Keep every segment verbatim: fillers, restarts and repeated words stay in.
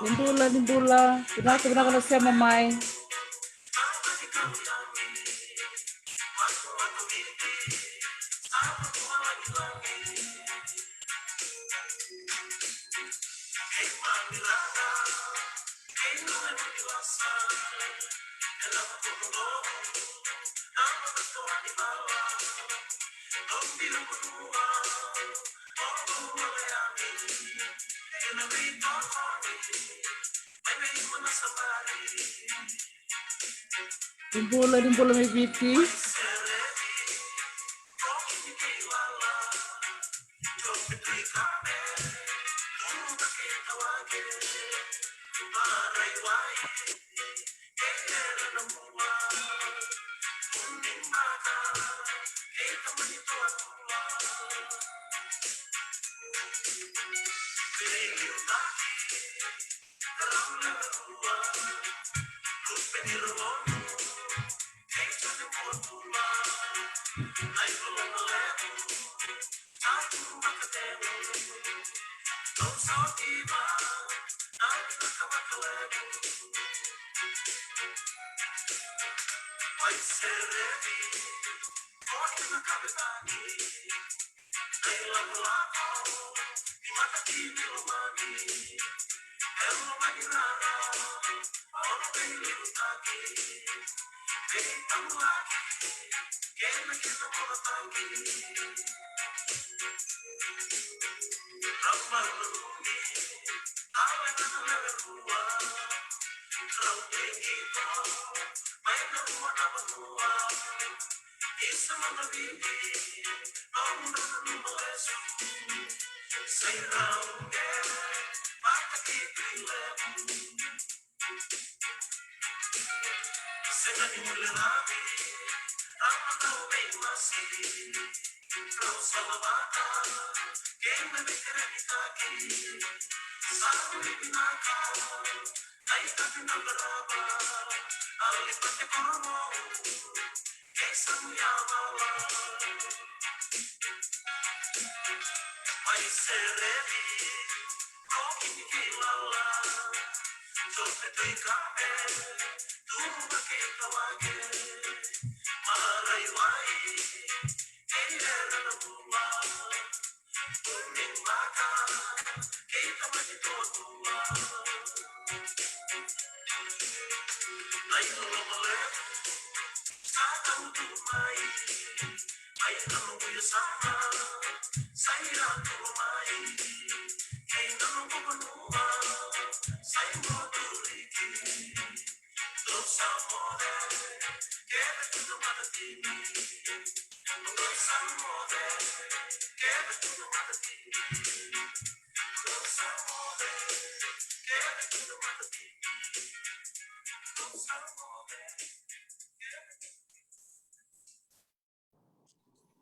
Ni bula, ni bula. Vinaka, vinaka na sema mai. Ni bula, ni bula mai Viti.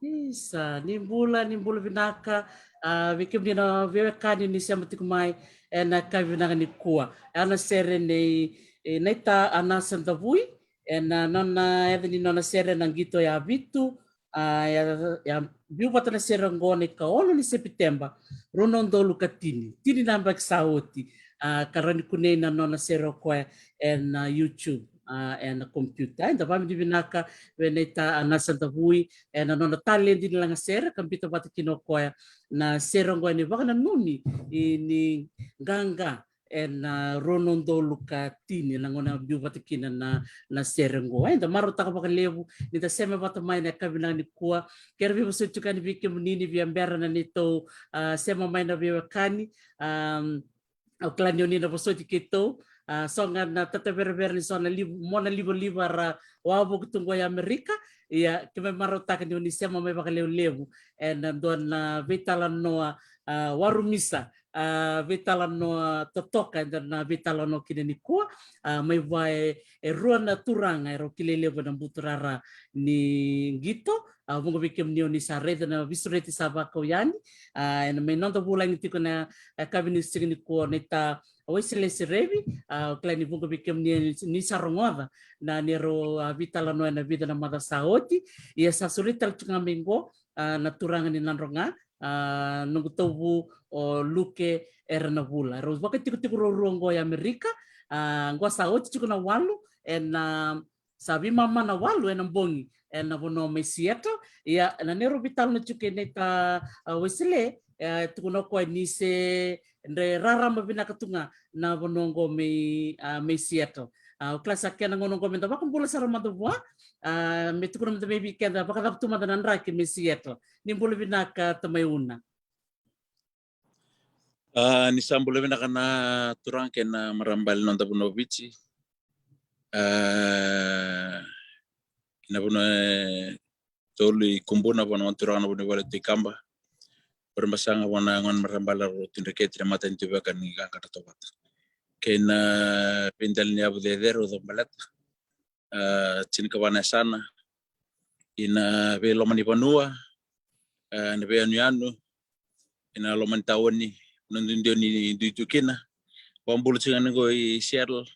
Isa, ni bula, ni bula vinaka. A, vei kemuni na veiwekani ni sema tiko mai ena yakavi vinaka nikua. E a na sere nei, e, naita Anasa Davui, ena nona, yaca ni nona sere na Qito ya Vitu. A, ya, ya biu vata na sere oqo na ikaono ni Sepiteba, rua na udolu ka tini, tini na yabaki sa oti. A, ka rawa ni kunei na nona sere o koya ena YouTube, a, ena computer. Eda vakavinavinaka vei naita Anasa Davui ena nona taledi ni lagasere, ka biuta vata kina o koya na sere oqo ena ivakananumi ni qaqa ena rua na udolu ka tini, na gauna biu vata kina na, na sere oqo. Eda marautaka vakalevu ni da sema vata mai ena yakavi vinaka nikua. Kerea vei vosoti tiko yani vei kemuni ni via bera na neitou, a, sema mai na veiwekani. Am, Au kila ni oni na vosoti keitou, a, so ga na tataverevere ni so na liv-, mona livaliva ra wavoki tu qo i Amerika. Ia, keimami marautaka ni oni sema mai vakalevulevu ena dua na veitalanoa, a, warumisa, a, veitalanoa totoka, eda na veitalanoa kina nikua, a, mai vua e, e rua na turaga erau kilai levu ena buturara ni qito. A, vuqa vei kemuni oni sa raica na veisureti sa vakau yani, a, ena mai noda vulagi tiko na, e, yakavi ni siga nikua, o Naita Waisele Serevi, a, au kila ni vuqa vei kemuni ni, ni sa rogoca na neirau, a, veitalanoa ena vica na macawa sa oti. Ia sa sureti tale tiko ga mai qo, a, na turaga ni Nadroga, a, noqu tauvu o Luke Eranavula. Rau vakatikotiko ruarua qo i Amerika, a, qo sa oti tiko na walu, ena, sa veimama na walu ena bogi ena vanua mai Seattle. Ia, na neirau veitalanoa tiko kei Naita, a, Waisele, e, tukuna o koya ni se dre rarama vinaka tu ga na vanua oqo mai, a, mai Seattle. A, au kila sa kena gauna oqo meda vakabula sara mada vua, a, me tukuna mada mai vei keda vakacava tu mada na draki mai Seattle. Ni bula vinaka tamai Una. A, ni sa bula vinaka na turaga kei na marama bale ni noda vanua o Viti. A, na vanua e tolu i Kubuna, vua na gone turaga na vunivola e Tui Kaba. Vua na basaga, vua na gone marama bale Ratu Dreketi, na matanitu vaka ni qaqa na Tovata. Kei na veidela ni yavu cecere au cabaleta. A, tinikava na yasana, ina veiloma ni vanua, a, na veiyanuyanu, ina loma ni taoni, na duidui ni dui tu kina. Vakabula tiko ga ni qo i Seattle,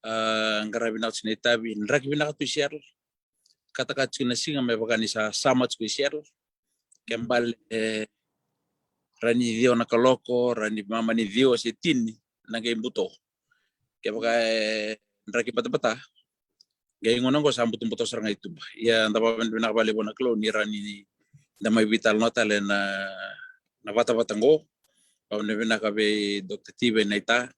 a, qaravi vinaka tiko na itavi, draki vinaka tu i Seattle. Kataka tiko na siga me vaka ni sa sama tiko i Seattle. Ke bale, e, ra ni ciwa na kaloko, ra ni mama ni ciwa se tini, na qai buto. Kevaka e draki batabata, qai gauna oqo sa butobuto sara ga i tuba. Ia da vakavinavinaka vakalevu na Kalou ni ra ni da mai veitalanoa tale na, na vatavata oqo. Vakavinavinaka vei Doctor Tiva, Naita,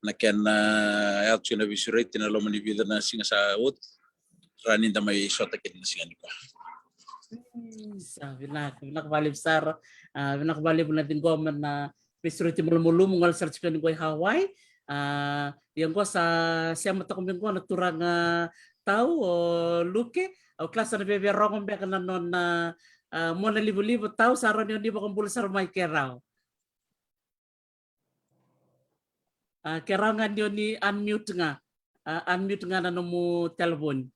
na kena, a, yaco tiko na veisureti na loma ni vica na siga sa oti. Ra ni da mai sota kina na siga nikua. Mm, sa vinaka, vinaka vakalevu sara. A, vinaka vakalevu na ciqoma na veisureti malumalumu, gole sara tiko yani qo i Hawaii. A, ia qo sa sema toka mai qo na turaga tau o Luke. Au kila sa na viavia rogo beka na nona, a, mona livaliva. Tau, sa rawa ni oni vakabula sara mai ke rawa. A, ke rawa ga ni oni unmute ga. A, unmute ga na nomu telefoni.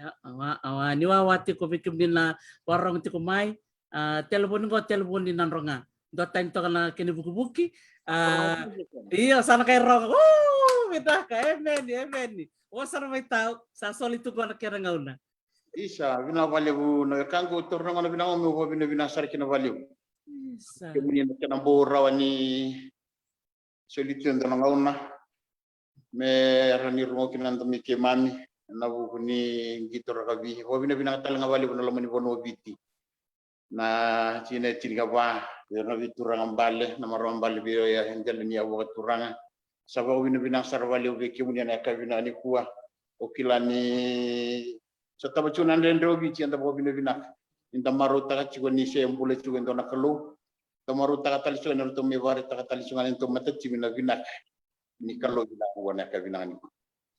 Ia, awa, awa, ni wawa tiko vei kemuni na vakarorogo tiko mai. A, telefoni qo, telefoni ni Nadroga. Dua tani toka na kena ivukivuki. A, io, sa na qai rogo. O, vinaka, emeni, emeni. O, sa na mai tau, sa soli tu qo na kena gauna. Isa, vinaka vakalevu na wekaqu, taura na gauna vinaka meu vakavinavinaka sara kina vakalevu. Isa. Kemuni na kena bau rawa ni soli tu e dua na gauna me rawa ni rogoki na domo i keimami ena vuku ni qito rakavi. Vakavinavinaka tale ga vakalevu na loma ni vanua o Viti. Na tikina e tinikava, vei ira na veituraga bale, na marama bale vei au e dela ni yavu vakaturaga. Sa vakavinavinaka sara vakalevu vei kemuni ena yakavi vinaka nikua. O kila ni sa tava tiko na dredre o Viti, eda vakavinavinaka ni da marautaka tiko ni se bula tiko e dua na Kalou. Da marautaka tale tiko ni ratou mai vakaraitaka tale tiko ga na neitou matatimi na vinaka ni Kalou. Vinaka vua na yakavi vinaka nikua.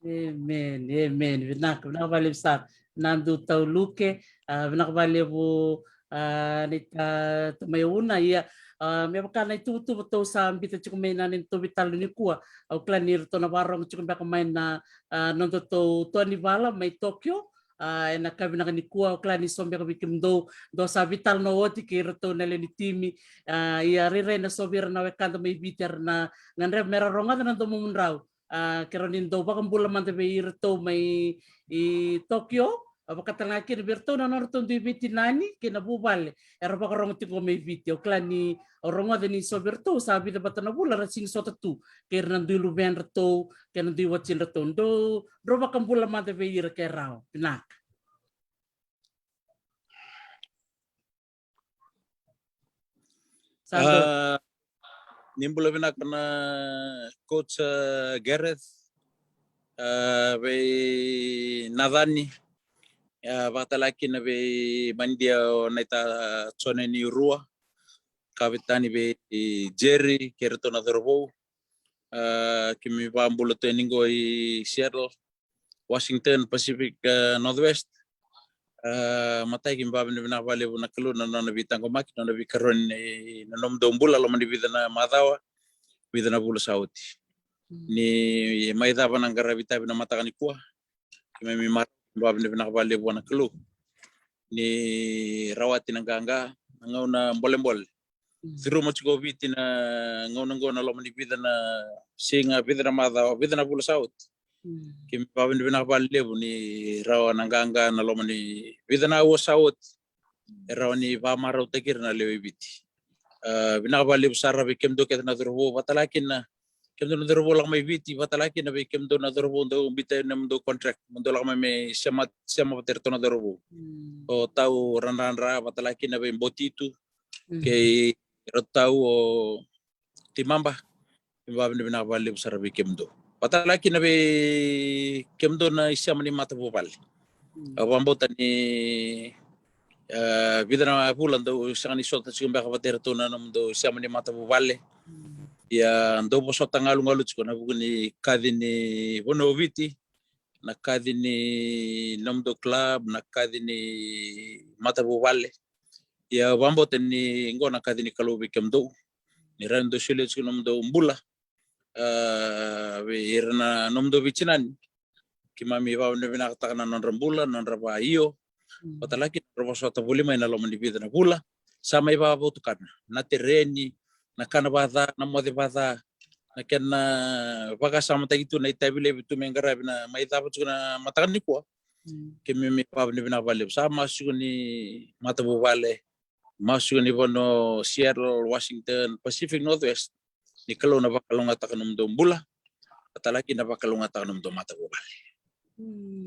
Amen, amen. Vinaka, vinaka vakalevu sara. Nadu tau Luke, a, vinaka vakalevu, a, Naita, tamai Una. Ia, a, me vaka na ituvatuva tou sa biuta tiko mai na neitou veitalanoa nikua. Au kila ni ratou na vakarorogo tiko beka mai na, a, nodatou tua ni vala mai Tokyo. A, ena yakavi vinaka nikua, au kila ni so beka vei kemudou dou sa veitalanoa oti kei iratou na lewe ni timi. A, ia rairai na so vei ira na wekada mai Viti era na gadreva me ra rogoca na domomudrau. A, ke rawa ni dou vakabula mada vei iratou mai i Tokyo. A, vaka tale ga kina vei iratou na nodratou dui veitinani kei na vuvale era vakarogo tiko mai Viti. Au kila ni au rogoca ni so vei iratou sa vica vata na vula ra sega ni sota tu kei ira na dui luvedratou kei na dui watidratou. Dou, drou vakabula mada vei ira ke rawa. Vinaka. Sa dou. A, ni bula vinaka na coach, a, Gareth. a, vei Nacani, a, vakatale kina vei Manidia o Naita Jone ni Rua, ka vei tani vei Jerry kei iratou na cauravou. A, keimami vakabula tu yani qo i Seattle, Washington, Pacific, a, Northwest. A, matai keimami vakavinavinaka vakalevu na Kalou na nona veitaqomaki, na nona veikaroni na nomudou bula loma ni vica na macawa, vica na vula sa oti. Ni mai cava na qaravi tavi na mataka nikua, keimami marau, vakavinavinaka vakalevu vua na Kalou ni rawati na qaqa, na gauna bolebole. Curuma tiko o Viti na gauna qo na loma ni vica na siga, vica na macawa, vica na vula sa oti. Keimami vakavinavinaka vakalevu ni rawa na qaqa na loma ni vica na aua sa oti. E rawa ni vakamarautaki ira na lewe i Viti. A, vinaka vakalevu sara vei kemudou kece na cauravou, vakatale kina kemudou na cauravou lako mai Viti, vakatale kina vei kemudou na cauravou dou biuta na nomudou contract, mo dou lako mai me sema, sema vata iratou na cauravou. O Tau Radradra, vakatale kina vei Botitu kei Ratau, o Timaba. Keimami vakavinavinaka vakalevu sara vei kemudou, vakatale kina vei kemudou na isema ni matavuvale. Au vakabauta ni, a, vica na vula dou sega ni sota tiko beka vata iratou na nomudou isema ni matavuvale. Ia dou vosota galugalu tiko ena vuku ni kaci ni vanua o Viti, na kaci ni nomudou club, na kaci ni matavuvale. Ia au vakabauta ni qo na kaci ni Kalou vei kemudou, ni rawa ni dou solia tiko na nomudou bula, a, vei ira na nomudou veitinani. Keimami vakavinavinakataka na nodra bula, nodra vakaio, vakatale kina nodra vosota voli mai na loma ni vica na vula. Sa mai vakavotukana na tereni, na kana vakaca, na moce vakaca, na kena vakasamataki tu na itavi levu tu me qaravi na mai cava tiko na mataka nikua. Keimami vakavinavinaka vakalevu. Sa masu tiko ni matavuvale, masu tiko ni vanua o Seattle, Washington, Pacific Northwest, ni Kalou na vakalougatataka nomudou bula, vakatale kina na vakalougatataka nomudou matavuvale.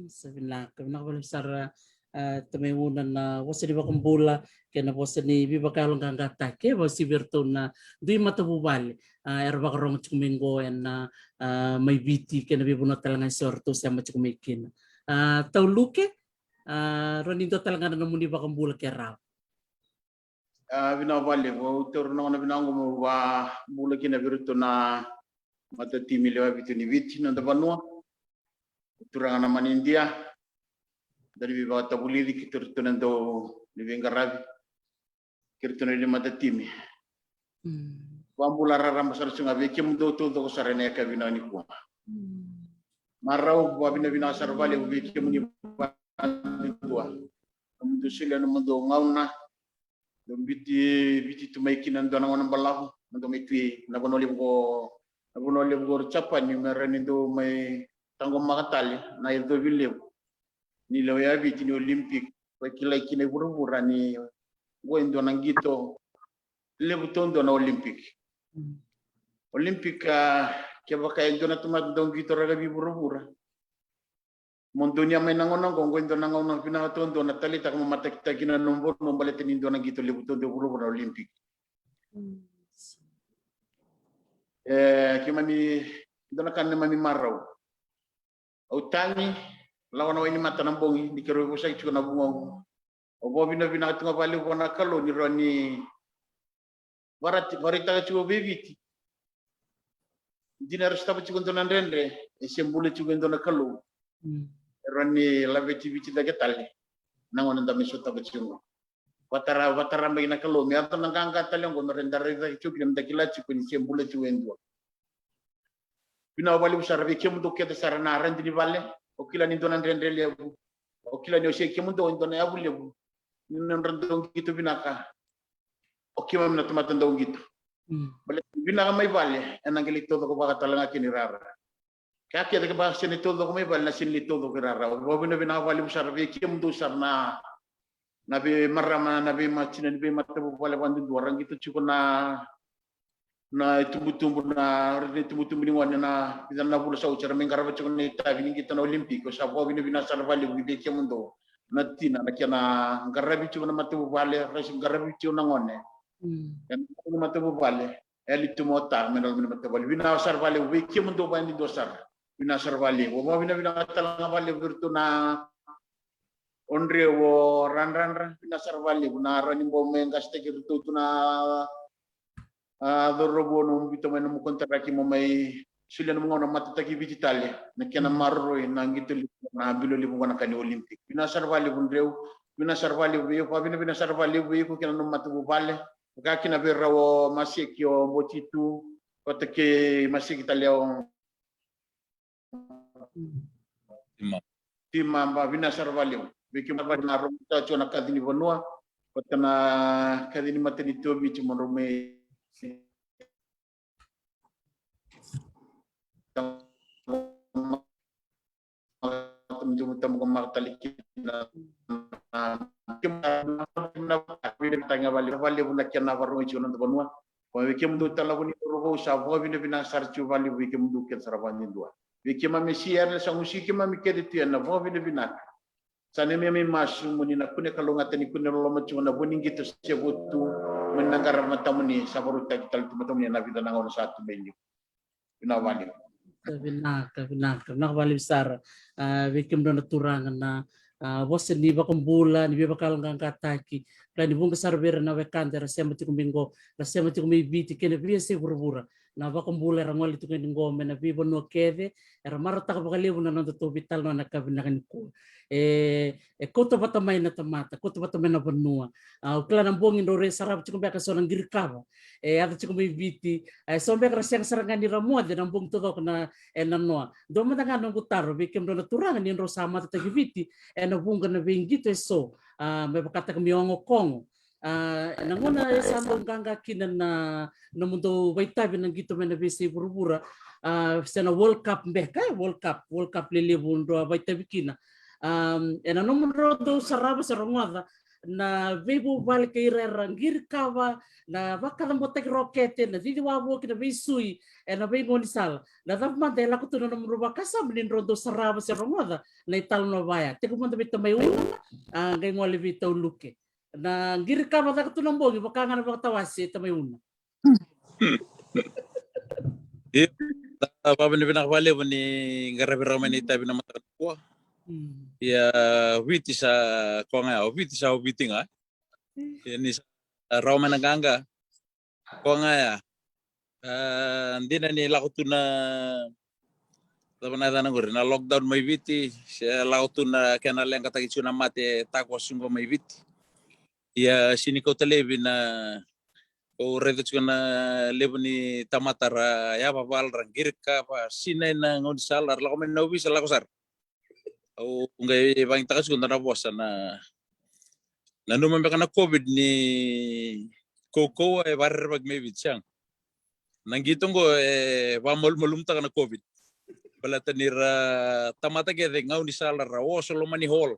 Sa vinaka, vinaka vakalevu sara, a, tamai Una, na vosa ni vakabula kei na vosa ni veivakayaloqaqataki e vakauasivi iratou na dui matavuvale, a, era vakarogo tiko mai qo ena, a, mai Viti kei na veivanua tale ga eso eratou sema tiko mai kina. A, Tau Luke, a, rawa ni dua tale ga na nomuni vakabula ke rawa. A, vinaka vakalevu. Au taura na gauna vinaka qo meu vakabula kina vei iratou na matatimi lewe vitu ni Viti, noda vanua. Turaga na Manidia, da ni veivakatavulici kei iratou na dau ni veiqaravi, kei iratou na matatimi. Vakabula raraba sara tiko ga vei kemudou taucoko sara ena yakavi vinaka nikua. Marau, vakavinavinaka sara vakalevu vei kemuni vakadua. Nomudou solia nomudou gauna, dou biuti Viti tu mai kina ena dua na gauna balavu, mo dou mai tu ena vanua levu qo, na vanua levu qo o Japani, me rawa ni dou mai taqomaka tale na icovi levu ni lewe i Viti ni Olympic, ka kilai kina e vuravura ni qo e dua na qito levu taudua na Olympic. Olympic, a, kevaka e dua na tamata dau qito rakavi e vuravura, mo donuya mai na gauna qo, qo e dua na gauna vinaka taudua na taleitaka mo matakitaki kina na nomu vanua baleta ni dua na qito levu taudua e vuravura na Olympic. E, keimami, dua na ka na neimami marau. Au tagi, lawa na wainimata na bogi ni keirau veivosaki tiko na vugoqu. Au vakavinavinaka tu ga vakalevu vua na Kalou ni rawa ni vakaraitaka tiko vei Viti. Dina era sotava tiko e dua na dredre, e se bula tiko e dua na Kalou. E rawa ni laveti Viti cake tale na gauna da mai sotava tiko qo. Vakatara, vakatara mai na Kalou me yaco na qaqa tale qo, me rawa ni da raica tiko kina, me da kila tiko ni se bula tiko e dua. Vinaka vakalevu sara vei kemudou kece sara na radi ni vale. O kila ni dua na dredre levu. O kila ni o se kemudou e dua na yavu levu ni nodra dau qito vinaka. O keimami na tamata dau qito. Baleta vinaka mai vale ena qai lai taucoko vaka tale ga kina i rara. Ka kece ke baka sega ni taucoko mai vale, na sega ni taucoko i rara. Vakavinavinaka vakalevu sara vei kemudou sara na, na veimarama, na veimatina ni veimatavuvale vakadudua ra qito tiko na, na itubutubu, na, na itubutubu ni gone na vica na vula sa oti era mai qarava tiko na itavi ni qito na Olympic. Au sa vakavinavinaka sara vakalevu vei kemudou na tina na kena qaravi tiko na matavuvale, ra se qaravi tiko na gone. Ena matavuvale. E yali tu mo ta me na loma ni matavuvale. Vinaka sara vakalevu vei kemudou vakadudua sara. Vinaka sara vakalevu. Vakavinavinaka tale ga vakalevu vei iratou na o drau o Radradra, vinaka sara vakalevu na rawa ni bau mai qasitaki iratou tu na a cauravou, na biuta mai na nomu konitaraki mo mai solia na nomu gauna matataki Viti tale, na kena maroroi na qito levu, na bilo levu qo na ka ni Olympic. Vinaka sara vakalevu drau, vinaka sara vakalevu vei iko, vakavinavinaka sara vakalevu vei iko kei na nomu matavuvale. Vaka kina vei rau o Maseki o Botitu, vata kei Maseki tale o Tima. Tima, ba, vinaka sara vakalevu. Vei kemudou na rogoca tiko na kaci ni vanua, vata na kaci ni matanitu o Viti mo drau mai vakalevu na kena vakarogo tiko na noda vanua. Vei kemudou tale na vunivorovou, sa vakavinavinaka sara tiko vakalevu vei kemudou kece sara vakadudua. Vei keimami C R L sa gusi keimami kece tu ena vakavinavinaka. Sa neimami masu mo ni na kune kalougata, ni kune loloma tiko na vua ni qito se votu, mo ni na qaravi matamuni, sa vakarautaki tale tu matamuni ena vica na gauna sa tu mai liu. Vinaka vakalevu. Vinaka, vinaka, vinaka vakalevu sara. A, vei kemudou na turaga na, a, vosa ni vakabula, ni veivakayaloqaqataki. Kila ni vuqa sara vei ira na wekada era sema tiko mai qo, era sema tiko mai Viti kei na veiyasai vuravura. Na vakabula era gole tiko yani qo mai na veivanua kece, era marautaka vakalevu na nodatou veitalanoa ena yakavi vinaka nikua. E, e kauta vata mai na tamata, kauta vata mai na vanua. A, au kila na bogi drau rai sarava tiko beka eso na qirikava e yaco tiko mai Viti. A, eso beka ra sega sara ga ni ra moce na bogi taucoko na, e, nanoa. Dua mada ga noqu taro vei kemudou na turaga ni drau sa matataki Viti ena vuqa na veiqito eso, a, me vakataka me ogokogo. A, ena gauna e sa dau qaqa kina na, nomudou vakaitavi na qito mai na veiyasai vuravura, a, se na World Cup beka, e, World Cup, World Cup lelevu drau a vakaitavi kina. A, ena nomudrau dau sarava se rogoca na veivuvale kei ira era qirikava, na vakacabotaki rokete, na cici wavoki, na veisui ena veigaunisala. Na cava mada e lako tu na nomudrau vakasama ni drau dau sarava se rogoca na italanoa vaya? Tekivu mada vei tamai Una, a, qai gole vei tau Luke. Na qirikava caka tu na bogi, vaka ga na vakatawase, tamai Una. Io, sa vakavinavinaka vakalevu ni qaravi rawa mai na itavi na mataka nikua. Mm. Ia, Viti sa koya ga, o Viti sa o Viti ga. Ia ni sa rawa mai na qaqa. Koya ga ya. A, dina ni lako tu na, cava na yacana qori, na lockdown mai Viti, se lako tu na kena leqataki tiko na mate e takoso qo mai Viti. Ia, sega ni kauta laivi na, au raica tiko na levu ni tamata ra yavavala, ra qirikava, sinai na gaunisala, ra lako mai na ovisa, lako sara. Au qai vakayagataka tiko dua na vosa, na, nanuma beka na COVID ni kaukauwa e vakarerevaki mai Viti, sega. Na qito qo e vakamalumalumutaka na COVID. Baleta ni ra tamata kece gaunisala ra oso loma ni hall.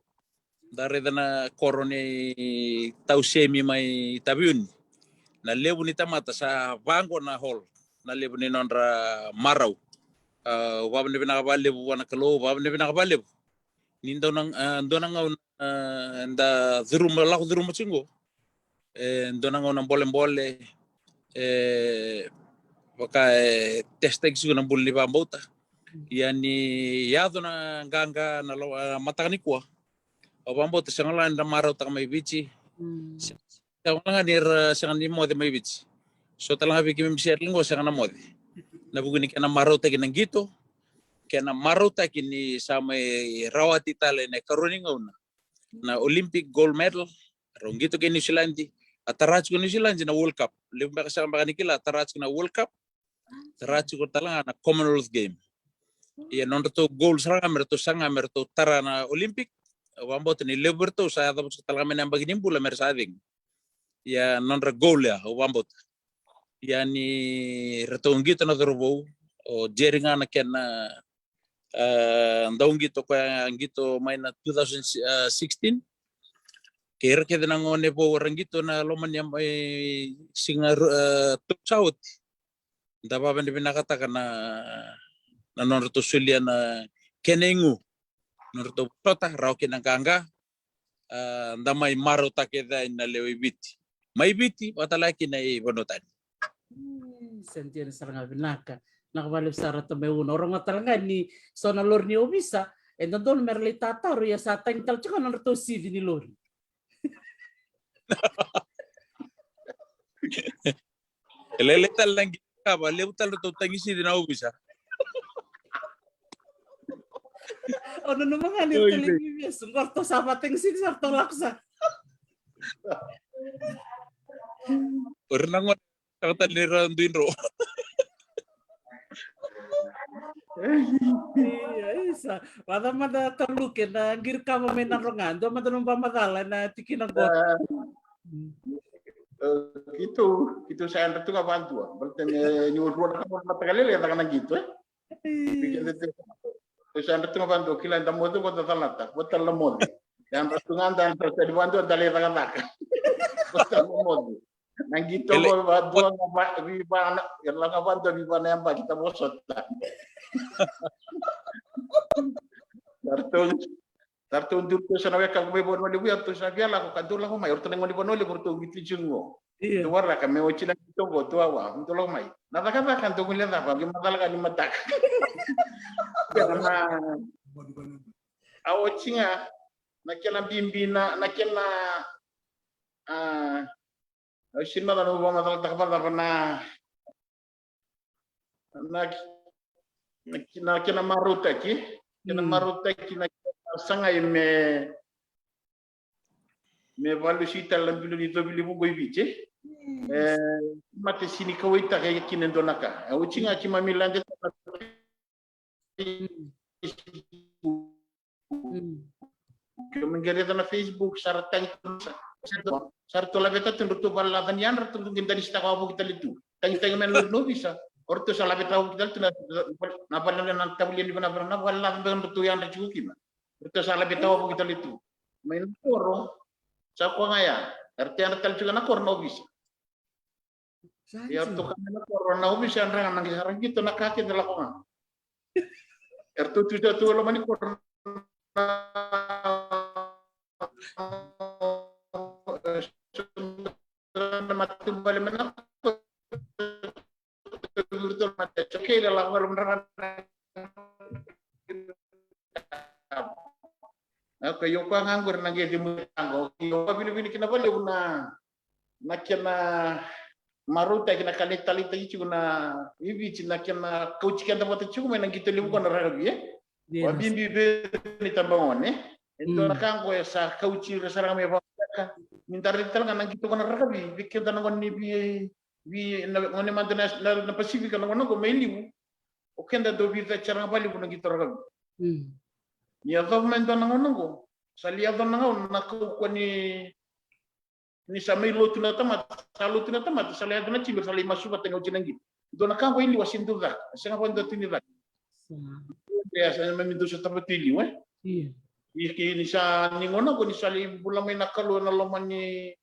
Da raica na koro ni tau semi mai Taveuni. Na levu ni tamata sa vaqo na hall. Na levu ni nodra marau. A, au vakavinavinaka vakalevu vua na Kalou, au vakavinavinaka vakalevu. Ni dua na, a, dua na gauna, a, da curuma, lako curuma tiko qo. E dua na gauna bolebole, e, vaka e testaki tiko na bula ni vakabauta. Ia ni yaco na qaqa na lo-, a, mataka nikua. Au vakabauta sega la ni ra marautaka mai Viti. Mm. Se-, sega la ga ni ra sega ni moce mai Viti. So tale ga vei keimami C R L qo sega na moce. Na vuku ni kena marautaki na qito, kena marautaki ni sa mai rawati tale na ikarua ni gauna na Olympic gold medal, rau qito kei New Zealand, a tara tiko New Zealand na World Cup. Levu beka sega beka ni kila, a tara tiko na World Cup, tara tiko tale ga na Commonwealth Game. Ia nodratou goal sara ga me ratou saga me ratou tara na Olympic, au vakabauta ni levu vei ratou sa yacova tiko tale ga mai na yabaki ni bula me ra sa cegu. Ia nodra goal ya, au vakabauta. Ia ni ratou qito na cauravou, o Jerry ga na kena, a, dau qito koya qito mai na two thousand sixteen. Kei ira kece na gone vou era qito na loma ni yabaki, siga, a, tou sa oti. Da vakavinavinakataka na, na nodratou solia na kena igu. Nodratou vosota, rawa kina qaqa. A, da mai marautaka kece na lewe i Viti. Mai Viti, vata tale kina i vanua tani. Mm, sa dina sara ga, vinaka. Vinaka vakalevu sara Tamai Una. O rogoca tale ga ni so na lori ni ovisa e dodonu me ra lai tataro, ia sa tagi tale tiko na nodratou sici ni lori. E lailai tale na qiri kava, levu tale ratou tagi sici na ovisa. O nanuma ga ni ratou lai vesu, qo ratou sa vatagi sici sa ratou lako sa. O ira na gone saka tale ni ra dui dro. Ia, isa. Vata mada Taluke na qiri kava mai Nadroga. Dua mada na ba macala na tikina qo. Kitu, kitu sa yadra tu ga vadua. Baleta ni rua na kava mataka lele yadra na kitu, e? Kitu sa yadra tu ga vadua, kila da moce, voda calata, voda tale na moce. Yadra tu ga da, da sa ni vadua da lai cakacaka. Voda tale na moce. Na qito qo vadua ga vivana, e la ga vadua vivana yabaki ta vosota. Sa ratou, sa ratou duri tu sa na weka mai Vanua Levu, ya ratou sa via lako ka dou lako mai, o ratou na gone Vanua Levu, o ratou Viti Jungo. Dou waraka me oti na qito qo, dou wawa, dou lako mai. Na cakacaka dou guilecava, qi macala ga ni mataka. Ia na, a oti ga, na kena bibi na, na kena, a, au sega ni macala, au vakamacalataka vakacava na, na, na, na kena marautaki, kena marautaki na kena sagai me, me valusi tale na bilo ni covi levu qo i Viti. E, mate sega ni kauaitaka kina e dua na ka. E, oti ga keimami lade Keimami qai raica na Facebook, sa ra tagi tu, sa, sa ratou laveta tu, ratou valelaca ni yadra, ratou qai danisitaka wavoki tale tu. Tagitagi mai na lori ni ovisa, o ratou sa laveta wavoki tale tu na, na vale na tavalia ni vanavana, na valelaca beka na ratou yadra tiko kina. Ratou sa laveta wavoki tale tu. Mai na koro, sa koya ga ya, era tei yadra tale tiko na koro na ovisa. Ia ratou ka mai na koro na ovisa, yadra ga na qito, na ka kece lako ga. Eratou tu, tu e loma ni koro na, na matavuvale mai na koro. Okay, lako ga loma na. Okay, io, koya ga qori na qai cimu tago. Io, vinavinaka kina vakalevu na, na kena marautaki, na ka ni taleitaki tiko na i Viti, na kena kauti keda vata tiko mai na qito levu qo na rakavi, e? Vakabibi vei ni tabagone. E dua na ka qo e sa kauti ira sara ga mai vakavinaka. Ni da raica tale ga na qito qo na rakavi, vei keda na gone ni vei, vei na gone mada na, na, na Pasifika na gone qo mai liu. O keda dau vica sara ga vakalevu na qito rakavi. Ni yacova mai dua na gauna qo, sa lai yaco na gauna na kaukaua ni, ni sa mai lotu na tamata, sa lotu na tamata, sa lai yaco na timi, sa lai masu vata ga oti na qito. Dua na ka qo i liu a sega ni dau caka, a sega vakadua tu ni caka. Ia sa mai dau sa tavati i liu, e? Ia kei ni sa ni gauna qo ni sa lai bula mai na Kalou ena loma ni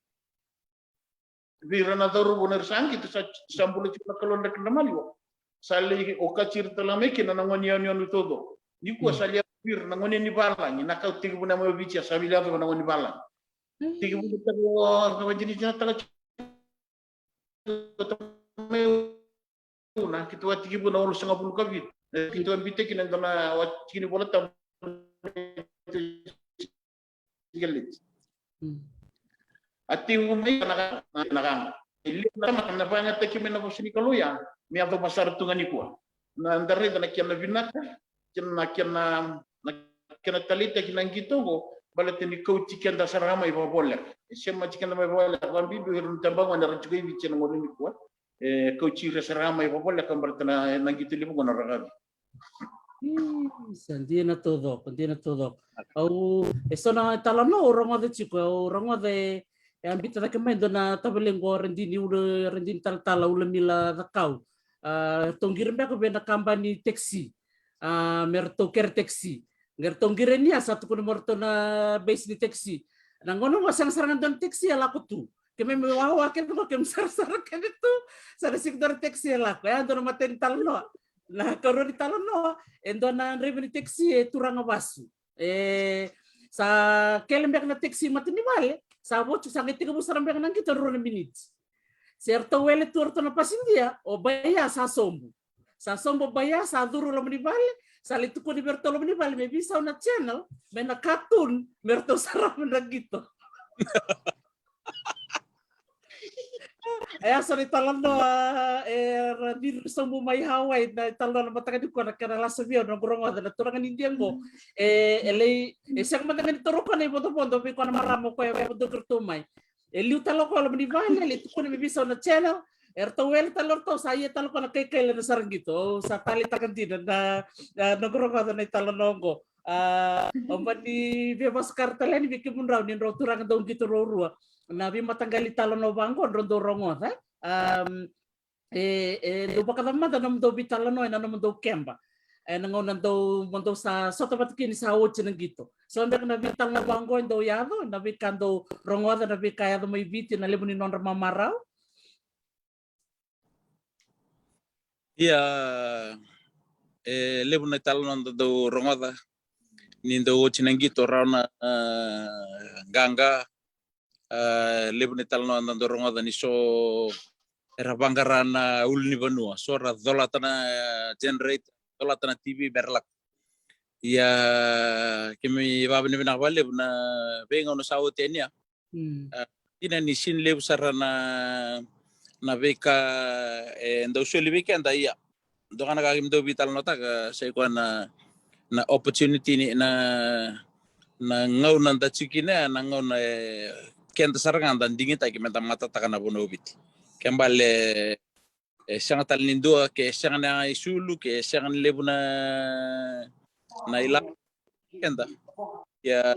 vei ira na cauravou na ira sa qito, sa, sa bula tiko na Kalou na kena maliwa. Sa lai okati ira tale ga mai kina na gone yanuyanu taucoko. Nikua sa lai yaco vei ira na gone ni valagi, na ka au tekivu na mai o Viti, sa vili yaco na gone ni valagi. Tekivu na taka, na vajinijinataka tiko na keitou a tekivu na walusagavulu ka vitu. Keitou a biuta kina e dua na tikina iVolatabu. A tekivu mai na ka, na ka. E levu na tamata na vakayagataki mai na vosa ni Kalou ya me yacova sara tu ga nikua. Na da raica na kena vinaka, kena, na kena, na kena taleitaki na qito qo, baleta ni kauti keda sara ga mai vakavoleka. E semati keda mai vakavoleka, vakabibi o ira na tabagone era tiko i Viti ena gauna nikua. E kauti ira sara ga mai vakavoleka baleta na, na qito levu qo na rakavi. Ii, sa dina taucoko, dina taucoko. Au, e so na italanoa au rogoca tiko, au rogoca e, e a biuta cake mai dua na tavalequ o Radini Ula, Radini Talatala Ulamila Cakau. A, ratou qiri beka vei na kabani taxi. A, me ratou kere taxi. Qai ratou qiri ni a sa tukuna mo ratou na base ni taxi. Na gauna qo sega sara ga dua na taxi e lako tu. Keimami wawa kece qo, keimami sarasara kece tu. Sa na sega dua na taxi e lako. E a dua na matai ni talanoa. Na karua ni talanoa, e dua na draiva ni taxi e turaga vasu. E sa kele beka na taxi mata ni vale, sa votu, sa qai tekivu sara beka na qito rua na miniti. Se ratou wele tu o ratou na pasidia, o Baia sa sobu. Sa sobo baia, sa curu loma ni vale, sa lai tukuni vei ratou loma ni vale me veisau na channel, me na cartoon, me ratou sarava na qito. E a so na italanoa, e, ra viri sobu mai Hawaii, na italanoa na mataka nikua na kena lasa vei au na noqu rogoca na turaga ni Idia qo. E, e lai, e sega mada ga ni toro koya na ivodovodo vei koya na marama o koya e vodoki ratou mai. E liu tale o koya loma ni vale, e lai tukuna me veisau na channel, e ratou wele tale o ratou sa ia tale o koya na kaikaila na sara qito. Au sa taleitaka dina na, na, na noqu rogoca na italanoa qo. A, au mani via vakasukara tale yani vei kemudrau ni drau turaga dau qito ruarua. Na veimataqali italanoa vaqo drau dau rogoca. Am, e, e dau vakacamada na nomudau veitalanoa ena nomudau keba. Ena gauna dau, mo dau sa sota vata kina ni sa oti na qito. So beka na veitalanoa vaqo e dau yaco, na veika dau rogoca, na veika yaco mai Viti, na levu ni nodra mamarau. Ia, e levu na italanoa da dau rogoca ni dau oti na qito rawa na, a, qaqa. A, levu na italanoa da dau rogoca ni so era vaqara na ulunivanua, so ra colata na, a, generator, colata na T V me ra lako. Ia, keimami vakavinavinaka vakalevu na veigauna sa oti yani ya. Mm. A, dina ni sini levu sara na, na veika e dau soli vei keda, ia. Dua ga na ka keimami dau veitalanoataka, sai koya na, na opportunity ni, na, na gauna da tiko kina ya, na gauna e keda sara ga da digitaki me da matataka na vanua o Viti. Ke bale e sega tale ni dua, ke sega na isulu, ke sega ni levu na, na ilavo keda. Ia,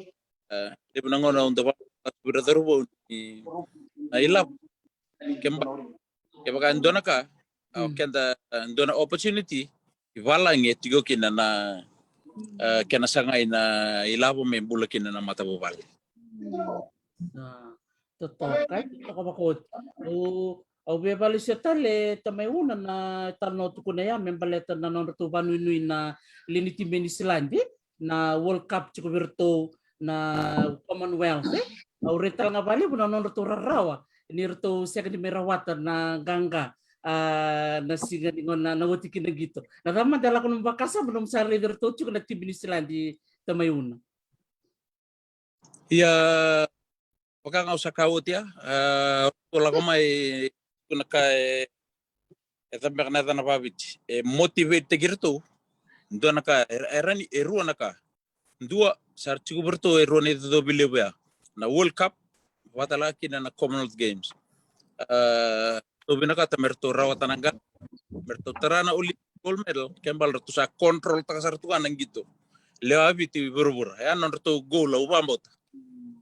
e, levu na gauna au dau vaka vei ira cauravou ni na ilavo. Ke ba, kevaka e dua na ka, a, o keda, e, dua na opportunity, i valagi e tiko kina na, e, kena sagai na ilavo me bula kina na matavuvale. A, totoka, totoka vakaoti. Au, au via vakalesua tale Tamai Una na italanoa tukuna ya me baleta na nodratou vakanuinui na lewe ni timi e Niusiladi, na World Cup tiko vei iratou na Commonwealth, e. Au raica tale ga vakalevu na nodratou rarawa ni ratou sega ni mai rawata na qaqa, a, na siga ni gauna na oti kina qito. Na cava mada e lako nomu vakasama nomu sa raica iratou tiko na timi Niusiladi, Tamai Una? Ia, vaka ga au sa kaya oti ya, a, o lako mai, tu na ka e, e cava beka na yacana vakaviti, e motivate-taki iratou. Dua na ka, e, e rani, e rua na ka. Dua, sa ra tiko vei iratou e rua na icocovi levu ya. Na World Cup, vata la kina na Commonwealth Games. A, ratou vinakata me ratou rawata na qaqa, me ratou tara na Olympic gold medal, ke bale ratou sa control-taka sara tu ga na qito. Lewe vakaViti i vuravura. Ya na nodratou goal au vakabauta.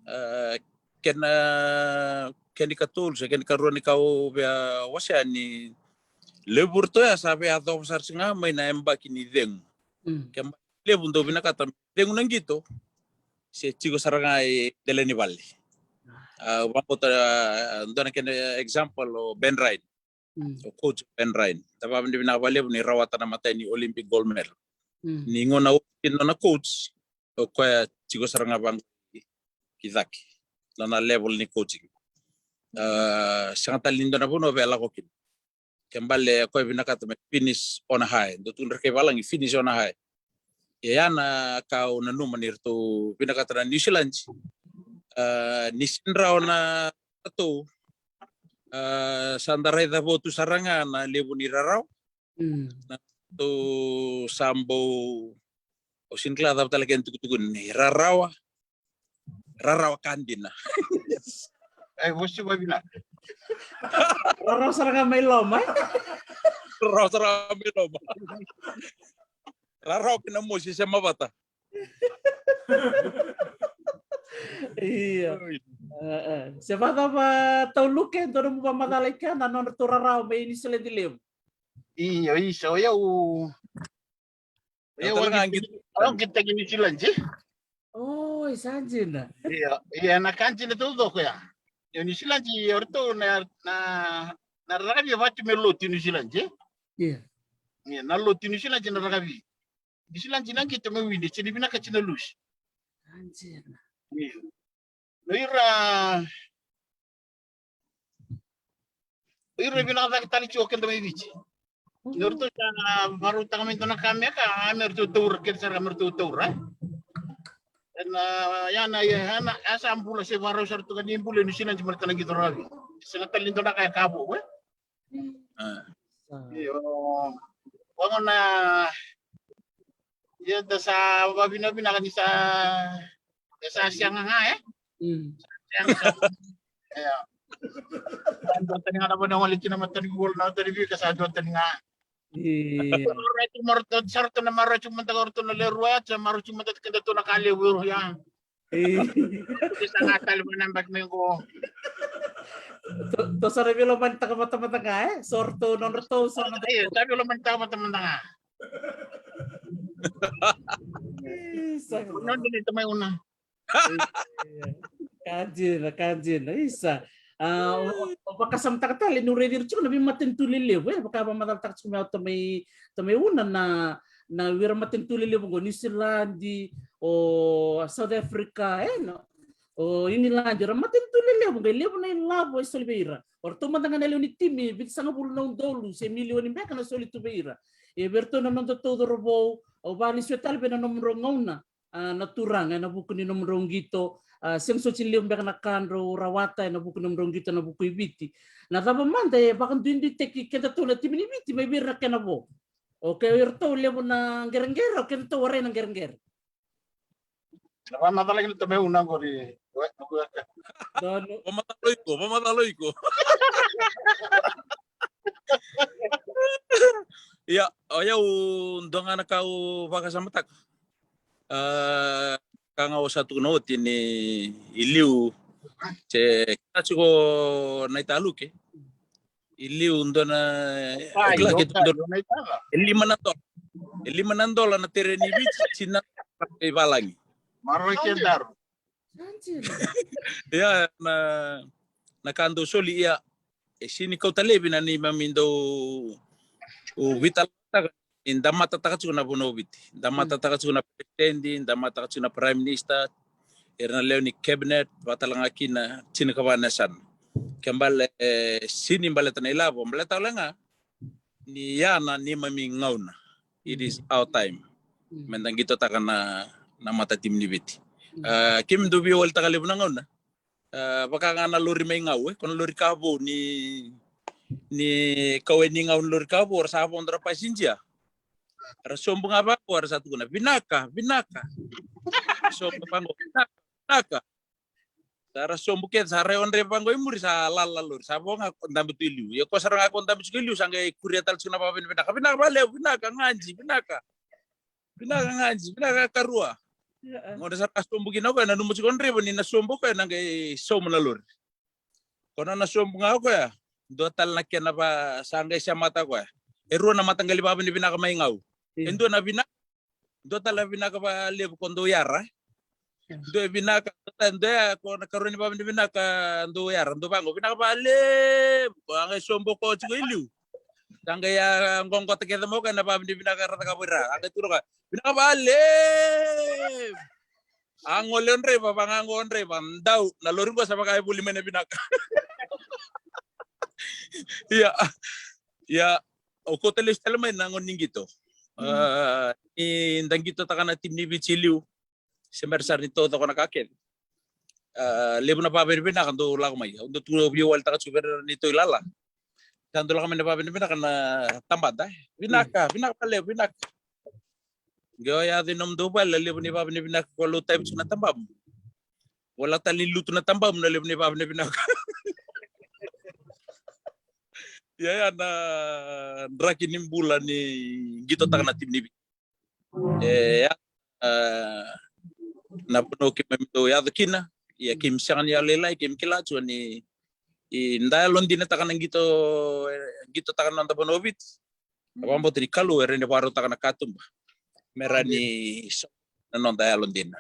A, kena, kena ikatolu se kena ikarua ni ka au via wasea ni levu ratou ya sa via yacova sara tiko ga mai na yabaki ni cegu. Mm. Ke bale levu dau vinakata me cegu na qito, se tiko sara ga e dela ni vale. A, au vakabauta, a, dua na kena example o Ben Ryan. Mm. O coach Ben Ryan. Da vakavinavinaka vakalevu ni rawata na imatai ni Olympic gold medal. Mm. Ni gauna oti kina nona coach, o koya tiko sara ga vaqo ki cake. Nona level ni coaching. A, sega tale ni dua na vanua via lako kina. Ke bale o koya vinakata me finish on a high. Dau tukuna na kai valagi finish on a high. Ia ya na ka au nanuma ni ratou vinakata na Niusiladi. A, ni sini rawa na ratou. A, sa da raica vou tu sara ga na levu ni rarawa. Mm. Na ratou sa bau, au sini kila cava tale kena tukutuku ni rarawa. Rarawa ka dina. Ai, vosi vavina. Rarawa sara ga mai loma, e? Rarawa sara ga mai loma. Rarawa kina mosi se mavata. Io. Oi. E, e. Se vakacava Tau Luke, dua nomu vakamacala i kea na nodratou rarawa mai Niusiladi levu? Io, isa, o yau. Au tale ga qito. Au qitaki Niusiladi. Oi, sa dina. Ia, ia, na ka dina taucoko ya. Ia, Niusiladi, o ratou na, na, na rakavi e vatu me lotu Niusiladi, e? Ia. Ia, na lotu Niusiladi na rakavi. Niusiladi na qito me wini, sini vinaka sini lusi. Sa dina. Ia. O ira, o ira vinaka cake tale tiko o keda mai Viti. Ni ratou sa varautaka mai dua na ka me ka, a me ratou taura, kece sara ka me ratou taura. Ena, ia na, ia na, a sa bula se varau sara tu ka ni bula ni sina jimali tana ki toravi. Sega tale ni dua na ka e ka vou, e? Io. Vagona, ia da sa vavinavinaka ni sa, e sa siaga ga, e? Siaga sa. Ia. Sa dua tani ga na vanua gole kina matani gole na tani vika sa dua tani ga. Io. Marau tu, marau tu, sa ratou na marau tu mada ka ratou na lewe rua, sa marau tu mada keda tu na ka levu ya. Io. Ke sa ga tale vana baki me go. To, to sa ra vilo mani taka mata mata ga, e? So ratou, nodratou, so na. Io, sa vilo mani taka mata mata ga. Isa. Nodra ni tamai una. Ka dina, ka dina, isa. A, o, o vakasamataka tale ni u raici ira tiko na veimatanitu lelevu, e, vaka vakamacalataka tiko mai o tamai, tamai una na, na veimatanitu lelevu qo, Niusiladi, o South Africa, e, na, o Igiladi, era matanitu lelevu, qai levu na ilavo e soli vei ira. O ratou mada ga na lewe ni timi, vitusagavulu na udolu, se milioni beka na soli tu vei ira. E vei iratou na nodatou cauravou, au vakalesuya tale vei na nomudrau gauna, a, na turaga, ena vuku ni nomudrau qito, a, sega soti ni levu beka na ka drau rawata, ena vuku ni nomudrau qito, ena vuku i Viti. Na cava mada e vakaduiduitaki kedatou na timi ni Viti mai vei ira na kena vo? O kei iratou levu na qereqere, o kedatou warai na qereqere. Na vakamacala kina tamai una qori. Donu. Vakamacala iko, vakamacala iko. Ia, o yau dua ga na ka au vakasamataka. A, ka ga au sa tukuna oti ni i liu se kila tiko na italuke. I liu dua na, o kila ke dua na, e lima na dola. E lima na dola na tereni Viti, tini na dola i valagi. Maroi ke daru. Ia, na, na ka dau soli, ia, e sini kauta laivi na neimami dau, u vitalataka, ni da matataka tiko na vanua o Viti. Da matataka tiko na president, da matataka tiko na prime minister, era na lewe ni cabinet, vatalega kina tinikava na yasana. Ke bale, e, sini baleta na ilavo, baleta tale ga, ni ya na neimami gauna. It is our time. Me da qitotaka na, na matatimi ni Viti. A, keimami dau veiwalitaka levu na gauna. A, vaka ga na lori mai Gau, e, ko na lori ka vou ni, ni kauwai ni Gau ni lori ka vou, ra sa vodo ra pasinijia. Ra sobu ga vaqo, ra sa tukuna, "Vinaka, vinaka." Sobu vaqo, "Vinaka, vinaka." Sa ra sobu kece, sa rai o draiva vaqo i muri, sa lala lori, sa vo ga ko dabe tu i liu. Ia ko sara ga ko dabe tiko i liu, sa qai kuria tale tiko na vakavinavinaka. "Vinaka vakalevu, vinaka, gaji, vinaka. Vinaka, gaji, vinaka, karua." Gona sa ra sobu kina o koya, nanuma tiko o draiva ni na sobu o koya, na qai sauma na lori. Ko na, na sobu ga o koya, dua tale na kena va, sa qai semata o koya. E rua na mataqali vakavinavinaka mai Gau. E dua na vinaka, dua tale na vinaka vakalevu ko dou yara. Dua e vinaka, dua tale, dua ya ko na karua ni vakavinavinaka dou yara, dou vaqo, "Vinaka vakalevu." Ko a qai sobu o koya tiko i liu. Sa qai a qoqota kece mai o koya na vakavinavinaka ra cakava o ira. A qai tukuna o koya, "Vinaka vakalevu." A gole o draiva, vaqaqo o draiva, dau, na lori qo sa vaka e voli mai na vinaka. Ia, ia, au kauta lesu tale mai na gauna ni qito. A, ni da qitotaka na timi ni Viti i liu, se bera sara ni taucoko na ka kece. A, levu na vakavinavinaka dau lako mai. Au dau tu veiwalitaka tiko vei ira neitou ilala. Sa dau lako mai na vakavinavinaka na tabada, e. "Vinaka, vinaka vakalevu, vinaka." Qai o yaco i nomudou vale na levu ni vakavinavinaka ko lau tavi tiko na tabamu. Vola tale ni lutu na tabamu na levu ni vakavinavinaka. Ia, ya na draki ni bula ni qitotaka na timi ni Viti. E, ya, a, na vanua keimami dau yaco kina, ia keimami sega ni yalolailai, keimami kila tu ni, i da yalodinataka na qito, e, qitotaka na noda vanua o Viti. Na vakabauta ni Kalou e rawa ni vakarautaka na katuba me rawa ni so na noda yalodina.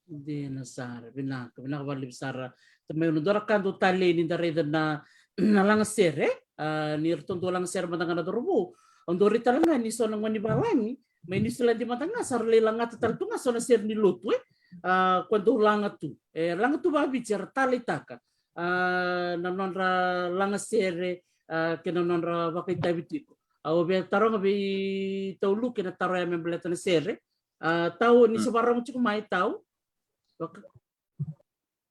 Dina sara, vinaka, vinaka vakalevu sara. Tamai, na dua na ka dau talei ni da raica na, na lagasere, a, ni ratou dau lagasere mada ga na cauravou. Au dau rai tale ga ni so na gone ni valagi mai Niusiladi mada ga sa ra lai lagata tale tu ga so na sere ni lotu, e. A, ko dau laga tu, e, laga tu vakaviti era taleitaka, a, na nodra lagasere, a, kei na nodra vakaitavi tiko. Au via taroga vei Tau Luke na taro ya me baleta na sere. A, Tau, ni se vakarogo tiko mai, Tau. Vaka-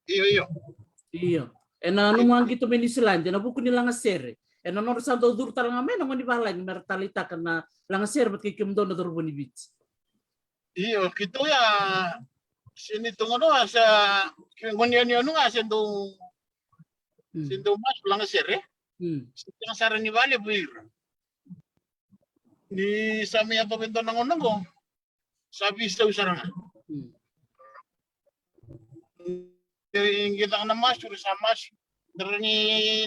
Io, io. Io. Ena nomu a qito mai Niusiladi, ena vuku ni lagasere. Ena nodra sa dau curu tale ga mai na gone ni valagi me ra taleitaka na lagasere vata kei kemudou na cauravou ni Viti. Io, keitou ya, se ni togono a sa, ke gone yanuyanu ga se dau, se dau masu lagasere. Se tena sara ni vale vei ira. Ni sa mai yacova e dua na gauna qo, sa veisau sara ga. Qai caka na masu, ra sa masu. Dara ni,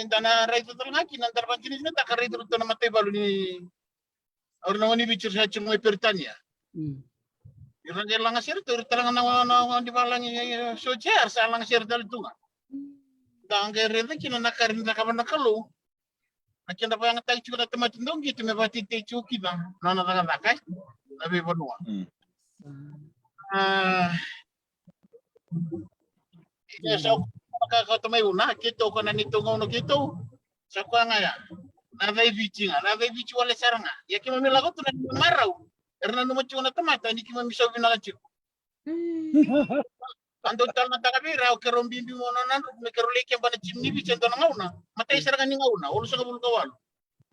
da na raica tale ga kina, dara vakadinadinataka, raica ratou na mataivalu ni, o ira na gone ni Viti ra sa tiko mai Peritania. Ira qai lagasere tu, ira tale ga na, na, na gone ni valagi, e, sotia, ra sa lagasere tale tu ga. Da qai raica kina na ka e rawa ni cakava na Kalou. Na kena vakayagataki tiko na tamata dau qito me vakatetei tiko kina na nona cakacaka, e, na veivanua. A, ia sa ka kauta mai Una, keitou ko na neitou gauna keitou. Sa koya ga ya. Na yaca i Viti ga, na yaca i Viti wale sara ga. Ia keimami lako tu na neimami marau. Era nanuma tiko na tamata ni keimami sau vinaka tiko. A dau talanoataka vei ira, o keirau bibi mo nona druku me keirau lai keba na timi ni Viti e dua na gauna. Matai sara ga ni gauna, walusagavulu ka walu.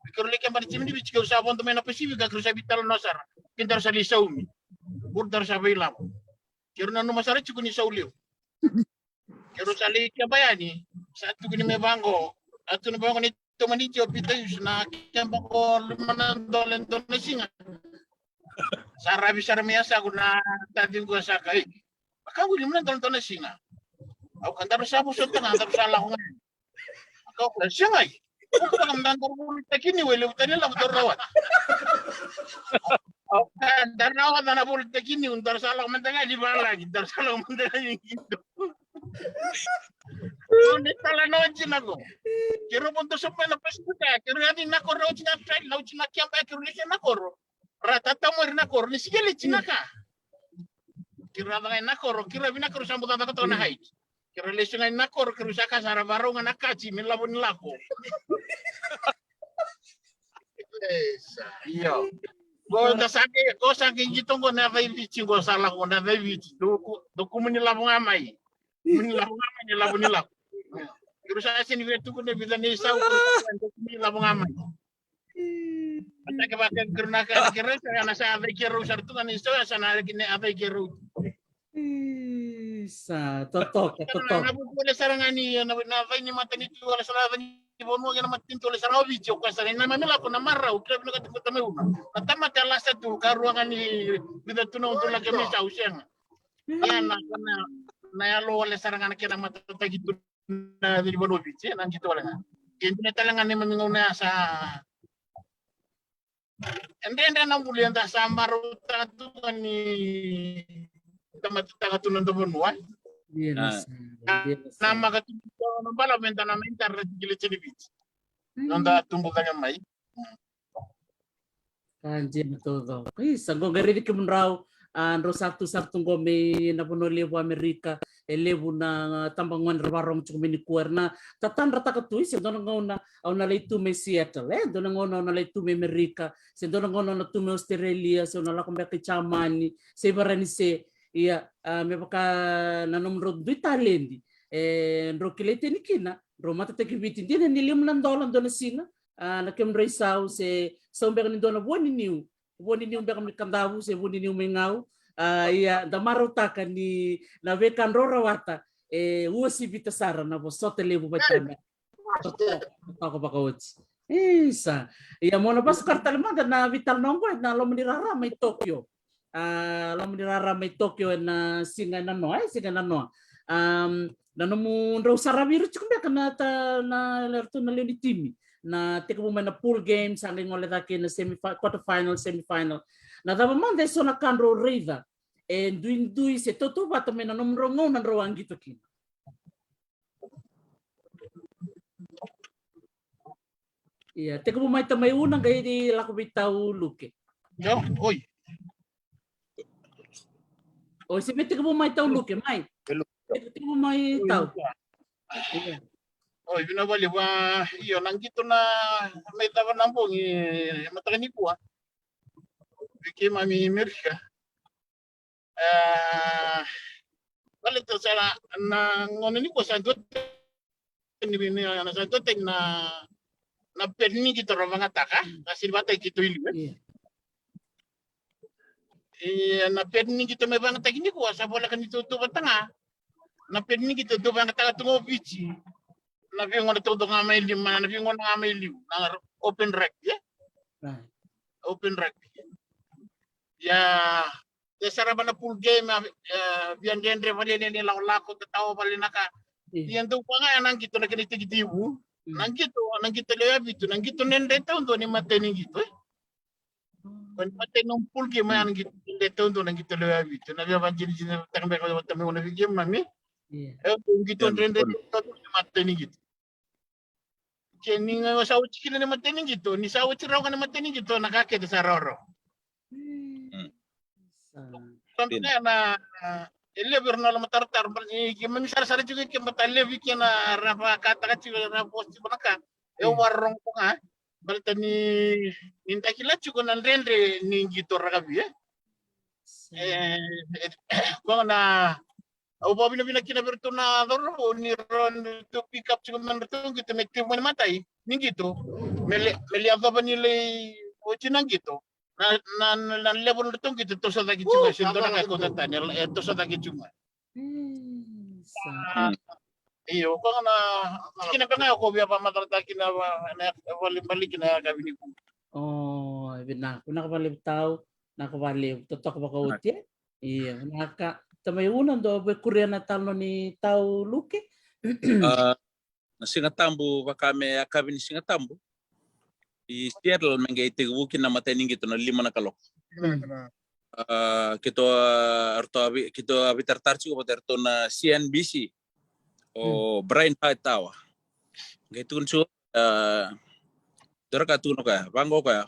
Me keirau lai keba na timi ni Viti, keirau sa vodo mai na Pasifika, keirau sa veitalanoa sara. Kedaru sa lai saumi. Bur daru sa veilavo. Keirau nanuma sara tiko ni sau levu. Keirau sa lai keba yani, sa tukuni me vaqo. A tukuna vaqo ni tomani tio Peter Hughes na keba qo lima na dola e dua na siga. Sa ravi sara mai a saku na taciqu a saka, e. Vakaoqo lima na dola e dua na siga. Au ka daru sa vosota ga, daru sa lako ga. Au ka segai. Au ka vaka mada daru volitaki niu e levu tani lako daru rawata. Au ka daru rawata na volitaki niu, daru sa lako mada ga ni valagi, daru sa lako mada ga ni qito. Au ni tala na oti na ko. Keirau vodo sobu mai na Pasifika, keirau yaci na koro oti na trail, na oti na keba, keirau lesi na koro. Ra tatamo ira na koro, ni sike leti na ka. Keirau yaca ga na koro, keirau vinaka keirau sa bucacaka toka na hike. Keirau lesu ga na koro, keirau sa ka sara varau ga na kati, me lavo ni lako. Io. Ko da sa ke, ko sa ke qito qo na yaca i Viti qo sa lako na yaca i Viti. Do ku, do kumuni lavo ga mai. Kumuni lavo ga mai, ni lavo ni lako. Keirau sa seni via tukuna e vica na isau, do kumuni lavo ga mai. Matake vaka keirau na ka keirau sa na sa yaca i keirau sara tu ga na isau, sa na yaca i keirau. Isa, totoka, totoka. Na vuku wale sara ga ni, na, na vai ni matanitu wale sara ga ni vanua kei na matanitu wale sara ga o Viti, o koya sara ga na mami lako na marau, kila vinaka tu kota mai Una. Na tamata lasa tu, ka rua ga ni vica tu na utu lake mai sa usega. Ia na, na, na yalo wale sara ga na kena matataki tu na vei ni vanua o Viti, na qito wale ga. Kei dina tale ga ni mami gauna ya sa E dredre na buli eda sa marautaka tu ga ni da matataka tu na noda vanua. Ia na sa, ia na sa. Na maka tu na bala me da na mai tara na tikileti ni Viti. Noda tubu cake mai. Ka dina taucoko. Isa, qo qai raici kemudrau, a, drau sa tu, sa tu qo mai na vanua levu Amerika, e levu na tabagone ra vakarogo tiko mai nikua, era na tatadrataka tu, se dua na gauna au na lai tu mai Seattle, e dua na gauna au na lai tu mai Amerika, se dua na gauna au na tu mai Australia, se au na lako beka i Jamani, se i Varanise. Ia, a, me vaka na nomudrau dui taledi, e drau kilai tani kina, drau matataki Viti, dina ni lima na dola dua na siga, a, na kemudrau isau, se sau beka ni dua na vua ni niu, vua ni niu beka mai Kadavu se vua ni niu mai Gau. A, ia, da marautaka ni na veika drau rawata e uasivita sara na vosota levu vata na totoka vakaoti. Isa. Ia, mo na vasukara tale mada na veitalanoa oqo ena loma ni rara mai Tokyo. A, loma ni rara mai Tokyo ena siga ena noa, e, siga ena noa. Am, na nomudrau saravi ira tiko beka na ta, na, na ratou na lewe ni timi. Na tekivu mai na pool game, sa qai gole cake na semi, quarter final, semi final. Na cava mada e so na ka drau raica e duidui se tautauvata mai na nomudrau gauna drau a qito kina? Ia, tekivu mai tamai Una, qai lako vei tau Luke. Io, oi. Oi, se me tekivu mai tau Luke, mai. Tekivu mai tau. Ia. Oi, vinaka vakalevu. Io, na qito na mai cava na bogi e mataka nikua vei keimami i Merika. E, baleta sa na gauna nikua sa dua tani, na sa dua tani na, na pet ni qito ra vagataka, na sini vata qito i liu. Ia. E, na pet ni qito me vagataki nikua sa voleka ni tutu vata ga. Na pet ni qito tu vagataka tu ga o Viti. Na veigauna taucoko ga mai liu, na veigauna ga mai liu. Na open rugby, e? Open rugby. Ia, e sarava na pool game, e, via dredre vale ni lakolako, tatawa vale na ka. Ia dau vaka ga na qito na kena itekitekivu. Na qito, na qito lewe vitu, na qito dredre taudua ni matai ni qito, e? Ko ni matai na pool game, ya na qito dredre taudua na qito lewe vitu. Na via vadinadinataka beka vata mai na vei keimami. Ia. E, qito dredre taudua ni matai ni qito. Ke ni ga sa oti kina ni matai ni qito, ni sa oti rawa ga ni matai ni qito, na ka kece sa rawarawa. Sa na, e levu era na lomataratara, baleta ni keimami sarasara tiko, keimami ta levu kina ra vakataka tiko, ra vosa tiko na ka. E, au vakarorogo ga, baleta ni, ni da kila tiko na dredre ni qito rakavi, e? E, e, koya na, au vakavinavinaka kina vei iratou na cauravou ni ratou pick up tiko mai na ratou qito me tekivu mai na matai ni qito. Me lai, me lai yacova ni lai oti na qito. Na, na, na, na level ni ratou qito e toso cake tiko, e sega ni dua na ka e kauta tani, e toso cake tiko ga. Io, koya na tikina beka ga ko via vakamacalataka kina na, na, vale, vale kina yakavi nikua. O, e vinaka, vinaka vakalevu tau, vinaka vakalevu, totoka vakaoti, e? Ia, vinaka. Tamai Una, dou via kuria na talanoa ni tau Luke? A, na Siga Tabu, vaka me yakavi ni Siga Tabu i Seattle me qai tekivu kina na matai ni qito na lima na kaloko. A, keitou, a, ratou a vi-, keitou a veitaratara tiko vata iratou na C N B C, o Brian Hightower. Qai tukuna tiko, a, dua na ka tukuna o koya, vaqo o koya.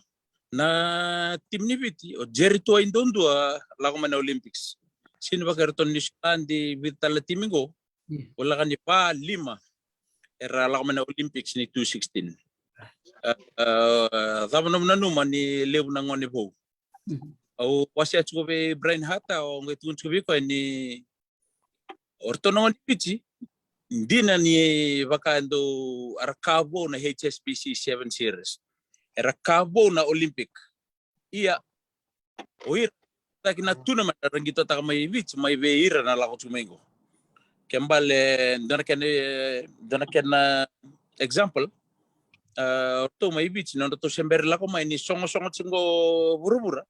Na timi ni Viti, o Jerry Tuwai duadua lako mai na Olympics. Sega ni vaka iratou na Niusiladi, vica tale na timi qo. Voleka ni va, lima era lako mai na Olympics ni two sixteen. A, a, cava nomu nanuma ni levu na gone vou? Au wasea tiko vei Brian Hightower, au qai tukuna tiko vei koya ni o ratou na gone ni Viti, dina ni vaka e dau, era ka vou na H S B C Seven Series, era ka vou na Olympic. Ia, o ira, taki na tournament era qitotaka mai Viti, mai vei ira na lako tiko mai qo. Ke bale, dua na kena, dua na kena example, a, o ratou mai Viti, nodratou se bera lako mai ni sogosogo tiko vuravura.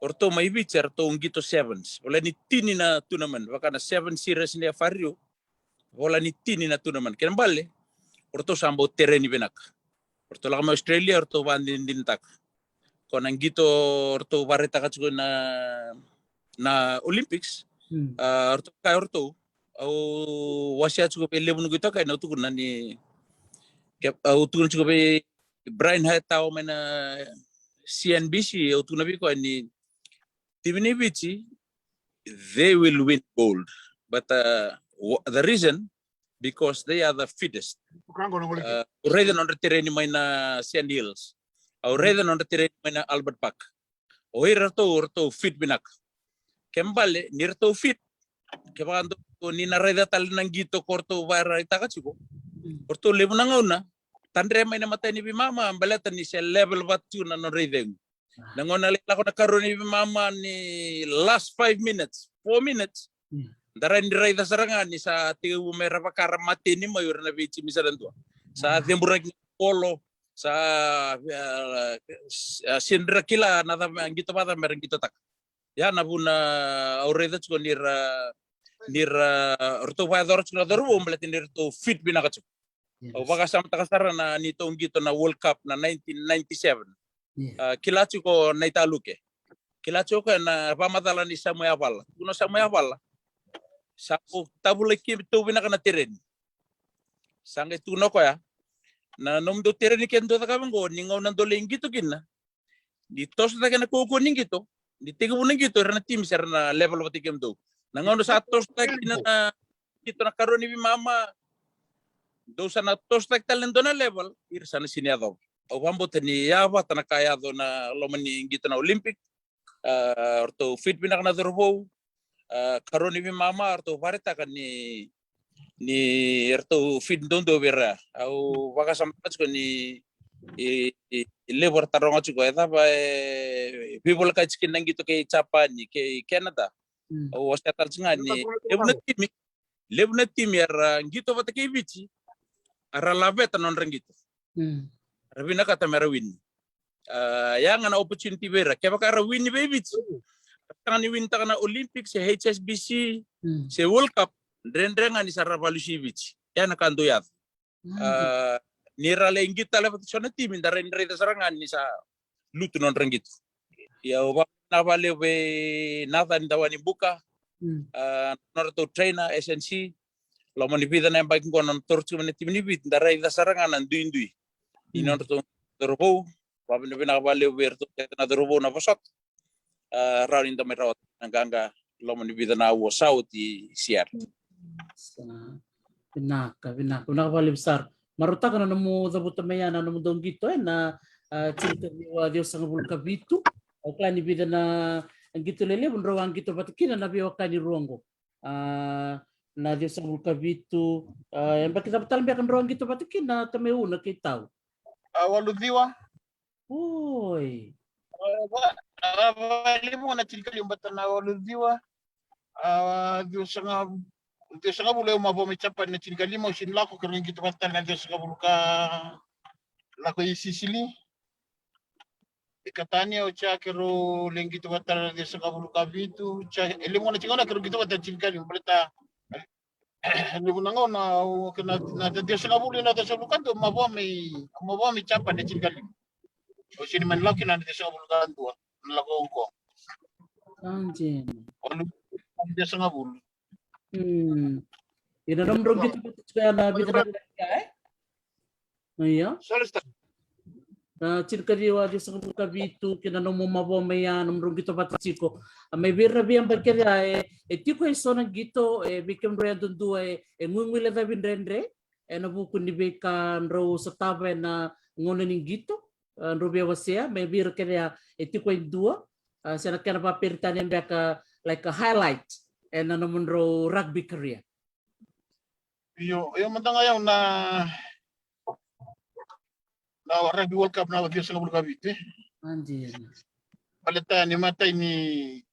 O ratou mai Viti, eratou qito sevens. Voleka ni tini na tournament, vaka na Seven Series ni F R U. Voleka ni tini na tournament. Kena bale, o ratou sa bau tereni vinaka. O ratou lako mai Australia, o ratou vakadinadinataka. Ko na qito o ratou vakaraitaka tiko na, na Olympics. A, o ratou kaya o ratou, au wasea tiko vei levu na qito kei na au tukuna ni, ke, au tukuna tiko vei Brian Hightower mai na C N B C, au tukuna vei koya ni timi ni Viti, they will win gold. But, uh, wha-, the reason, because they are the fittest. Uh, au raica nodra tereni mai na Sand Hills. Au raica nodra tereni mai na Albert Park. O iratou, o ratou fit vinaka. Ke bale, ni ratou fit, kevaka dou ni na raica tale na qito ko ratou vakaraitaka tiko. O ratou levu na gauna tadre mai na matai ni veimama, baleta ni se level vata tiko na nodra icegu. Na gauna lai lako na karua ni veimama ni last five minutes, four minutes, da rai ni raica sara ga ni sa tekivu me ra vaka ra mateni mai o ira na veitimi sa na dua. Sa ceburaki na polo, sa, e, sega ni ra kila na cava, qito vacava me ra qitotaka. Ia na vuna au raica tiko ni ra, ni ra, ratou vakayacora tiko na cauravou baleta ni ratou fit vinaka tiko. Au vakasamataka sara na neitou qito na World Cup na nineteen ninety-seven. A, kila tiko na italuke. Kila tiko koya na vakamacala ni Samu Yavala. Tukuna o Samu Yavala, sa ko tavulaki keitou vinaka na tereni. Sa qai tukuna o koya, na nomudou tereni keitou cakava qo, ni gauna dou lai qito kina, ni toso cake na kaukaua ni qito, ni tekivu na qito, ira na timi sa ra na level vata kei kemudou. Na gauna sa toso cake kina na qito na karua ni veimama, dou sa na tosotaki tale na dua na level, ira sa na sini yacova. Au vakabauta ni yavata na ka yaco na loma ni qito na Olympic. A, ratou fit vinaka na cauravou. A, karua ni veimama ratou vakaraitaka ni ni ratou fit duadua vei ira. Au vakasamataka tiko ni i, i, i levu era taroga tiko e cava e veivolekati kina na qito kei Japani kei Canada. Au wasea tale tiko ga ni levu na timi, levu na timi era qito vata kei Viti, era laveta na nodra qito. Era vinakata me ra wini. A, ya ga na opportunity vei ira. Kevaka ra wini vei Viti, ra sega ni winitaka na Olympic se H S B C se World Cup, dredre ga ni sa ra valusi Viti. Ya na ka dau yaco. A, ni ra lai qito tale vata so na timi, da rai, raica sara ga ni sa lutu na nodra qito. Ia au vakavinavinaka vakalevu vei Nathan Dawani Buka, a, na nodratou trainer, S N C, loma ni vica na yabaki qo na toro tiko mai na timi ni Viti, da raica sara ga na duidui ni nodratou cauravou. Vakavinavinaka vakalevu vei iratou kece na cauravou na vosota. A, rawa ni da mai rawata na qaqa loma ni vica na aua sa oti i Seattle. Sa, vinaka, vinaka, vinaka vakalevu sara. Marautaka na nomu cavuta mai ya na nomudou qito ena, a, tinikaciwa ciwasagavulu ka vitu. Au kila ni vica na qito lelevu drau a qito vata kina na veiwekani rua oqo. A, na ciwasagavulu ka vitu, a, e yabaki cava tale beka drau a qito vata kina Tamai Una kei Tau? A, walu ciwa. Oi. A, va, a, valevu na tinikalima vata na walu ciwa. A, ciwasaga, ciwasagavulu au mavoa mai Japani na tinikalima, au sini lako, keirau qito vata tale na ciwasagavulu ka lako i Sisili. I Katania, o Jack, keirau lai qito vata na ciwasagavulu ka vitu. Jack, e levu na tiko na keirau qito vata na tinikalima, baleta levu na gauna au, na, na ciwasagavulu, na ciwasagavulu ka dua, mavoa mai, mavoa mai Japani na tinikalima. Au sini mani lako kina na ciwasagavulu ka dua, na lako Hong Kong. Anjema. Walu, ciwasagavulu. Hmm. Ia na nomudrau qito vata tiko ya na vica na yabaki, e? Io. Sorry, sir. Na tinikaciwa ciwasagavulu ka vitu kei na nomu mavoa mai ya, nomudrau qito vata tiko. A, mai vei ira na veiyabaki kece ya, e, e tiko e so na qito, e, vei kemudrau yadudua, e, e guiguilecavi dredre ena vuku ni veika drau sotava ena gauna ni qito, a, drau via wasea, mai vei ira kece ya, e tiko e dua, a, se na kena vakaperitania beka, like a highlight ena nomudrau rugby career? Io, io mada ga, io na, na Rugby World Cup na ciwasagavulu ka vitu, e? Anjema. Baleta ni matai ni,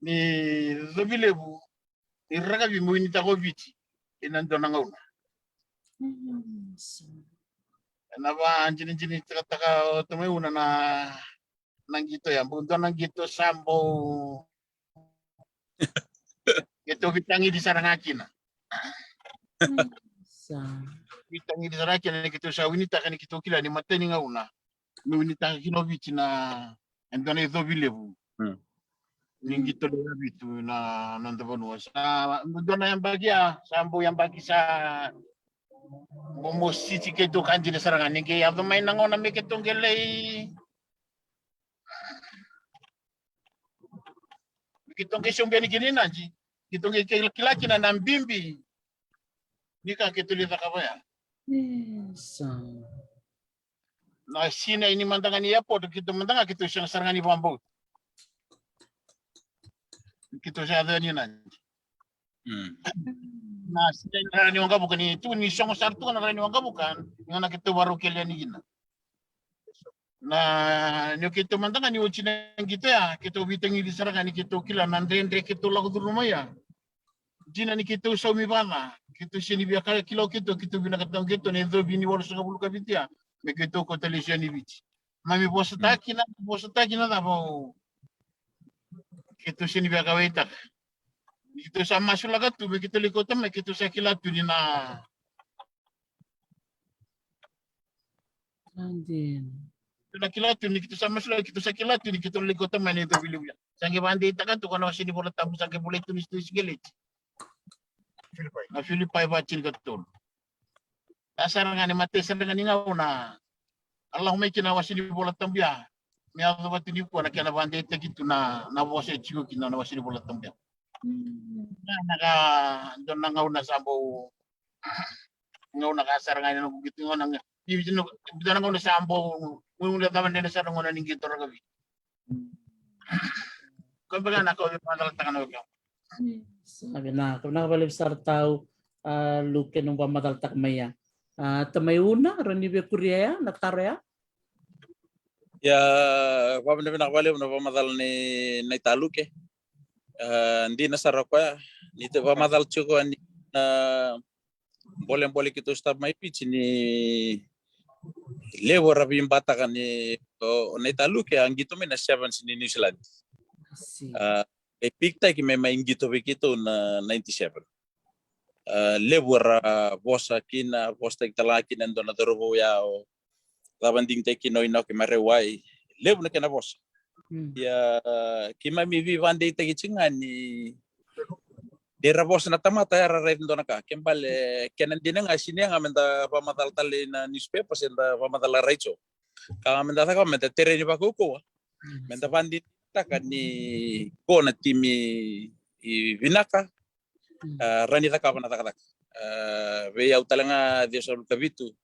ni covi levu ni rakavi me winitaka o Viti ena dua na gauna. Mm, so. Ena vakadinadinataka o Tamai Una na, na qito ya, bau dua na qito sa bau keitou veitagicini sara ga kina. Sa. Veitagicini sara ga kina ni keitou sa winitaka, ni keitou kila ni matai ni gauna me winitaka kina o Viti na, e dua na icovi levu. Hmm. Ni qito levu ya Viti na, na noda vanua. Sa dua na yabaki ya, sa bau yabaki sa bau mositi keitou ka dina sara ga ni qai yaco mai na gauna me keitou qai lai, me keitou qai sobu yani kina i Nadi, keitou qai kila, kila kina na bibi ni ka keitou lai cakava ya. Isa. Na sinai ni mada ga ni airport, keitou mada ga keitou sega sara ga ni vakabauta keitou sa yaco yani i Nadi. Mm. Na sinai ni rara ni waqavuka, ni tu ni sogo sara tu ga na rara ni waqavuka, ni gauna keitou vakarau kele yani kina. Na, ni o keitou mada ga ni oti na qito ya, keitou veitagicini sara ga ni keitou kila na dredre keitou lako curuma ya. Dina ni keitou saumi vata, keitou sega ni via kila o keitou, keitou vinakata o keitou na icovi ni walusagavulu ka vitu ya me keitou kauta lesu yani i Viti. Mami vosataki na, vosataki na cava o keitou sega ni via kauaitaka. Ni keitou sa masulaka tu me keitou lai kauta mai, keitou sa kila tu ni na Ade. Keitou na kila tu ni keitou sa masulaka, keitou sa kila tu ni keitou na lai kauta mai na icovi levu ya. Sa qai vakadeitaka tu ko na wase ni Vola Tabu, sa qai volai tu ni Sikeleti. Na Filipai va tinikatolu. A sara ga ni matai sara ga ni gauna a lako mai kina na wase ni Vola Tabu ya. Me yaco vata nikua na kena vakadeitaki tu na, na vosa e tiko kina na wase ni Vola Tabu ya. Mm. Na, na ka, dua na gauna sa bau Gauna ka sara ga ina noqu qito gauna ga. Iviti noqu, iviti na gauna sa bau. Gunu gunu le cava dena sara gauna ni qito rakavi. Ko beka na kau via macalataka na wekau. Sa vinaka, vinaka vakalevu sara tau, a, Luke, nomu vakamacalataka mai ya. A, tamai Una, rawa ni via kuria ya na taro ya? Ia, vakavinavinaka vakalevu na vakamacala ni, na ita Luke. A, dina sara koya, ni te vakamacala tiko ni na bolebole keitou start mai Viti ni levu era veibataka ni o, o na ita Luke a qito mai na sevens ni New Zealand. A, e pikitaki me mai qito vei keitou na ninety-seven. A, levu era vosa kina, vosataki tale ga kina e dua na cauravou ya o cava digitaki kina o Inoke Marewai. Levu na kena vosa. Ia, keimami veivakadeitaki tiko ga ni dei ra vosa na tamata era raica dua na ka. Ke bale kena dina ga, sini ga me da vakamacala tale na newspaper se da vakamacala raico. Ka ga me da caka, me da tereni vakaukauwa. Me da vakadinataka ni ko na timi i vinaka, a, rawa ni cakava na cakacaka. A, vei au tale ga ciwasagavulu ka vitu,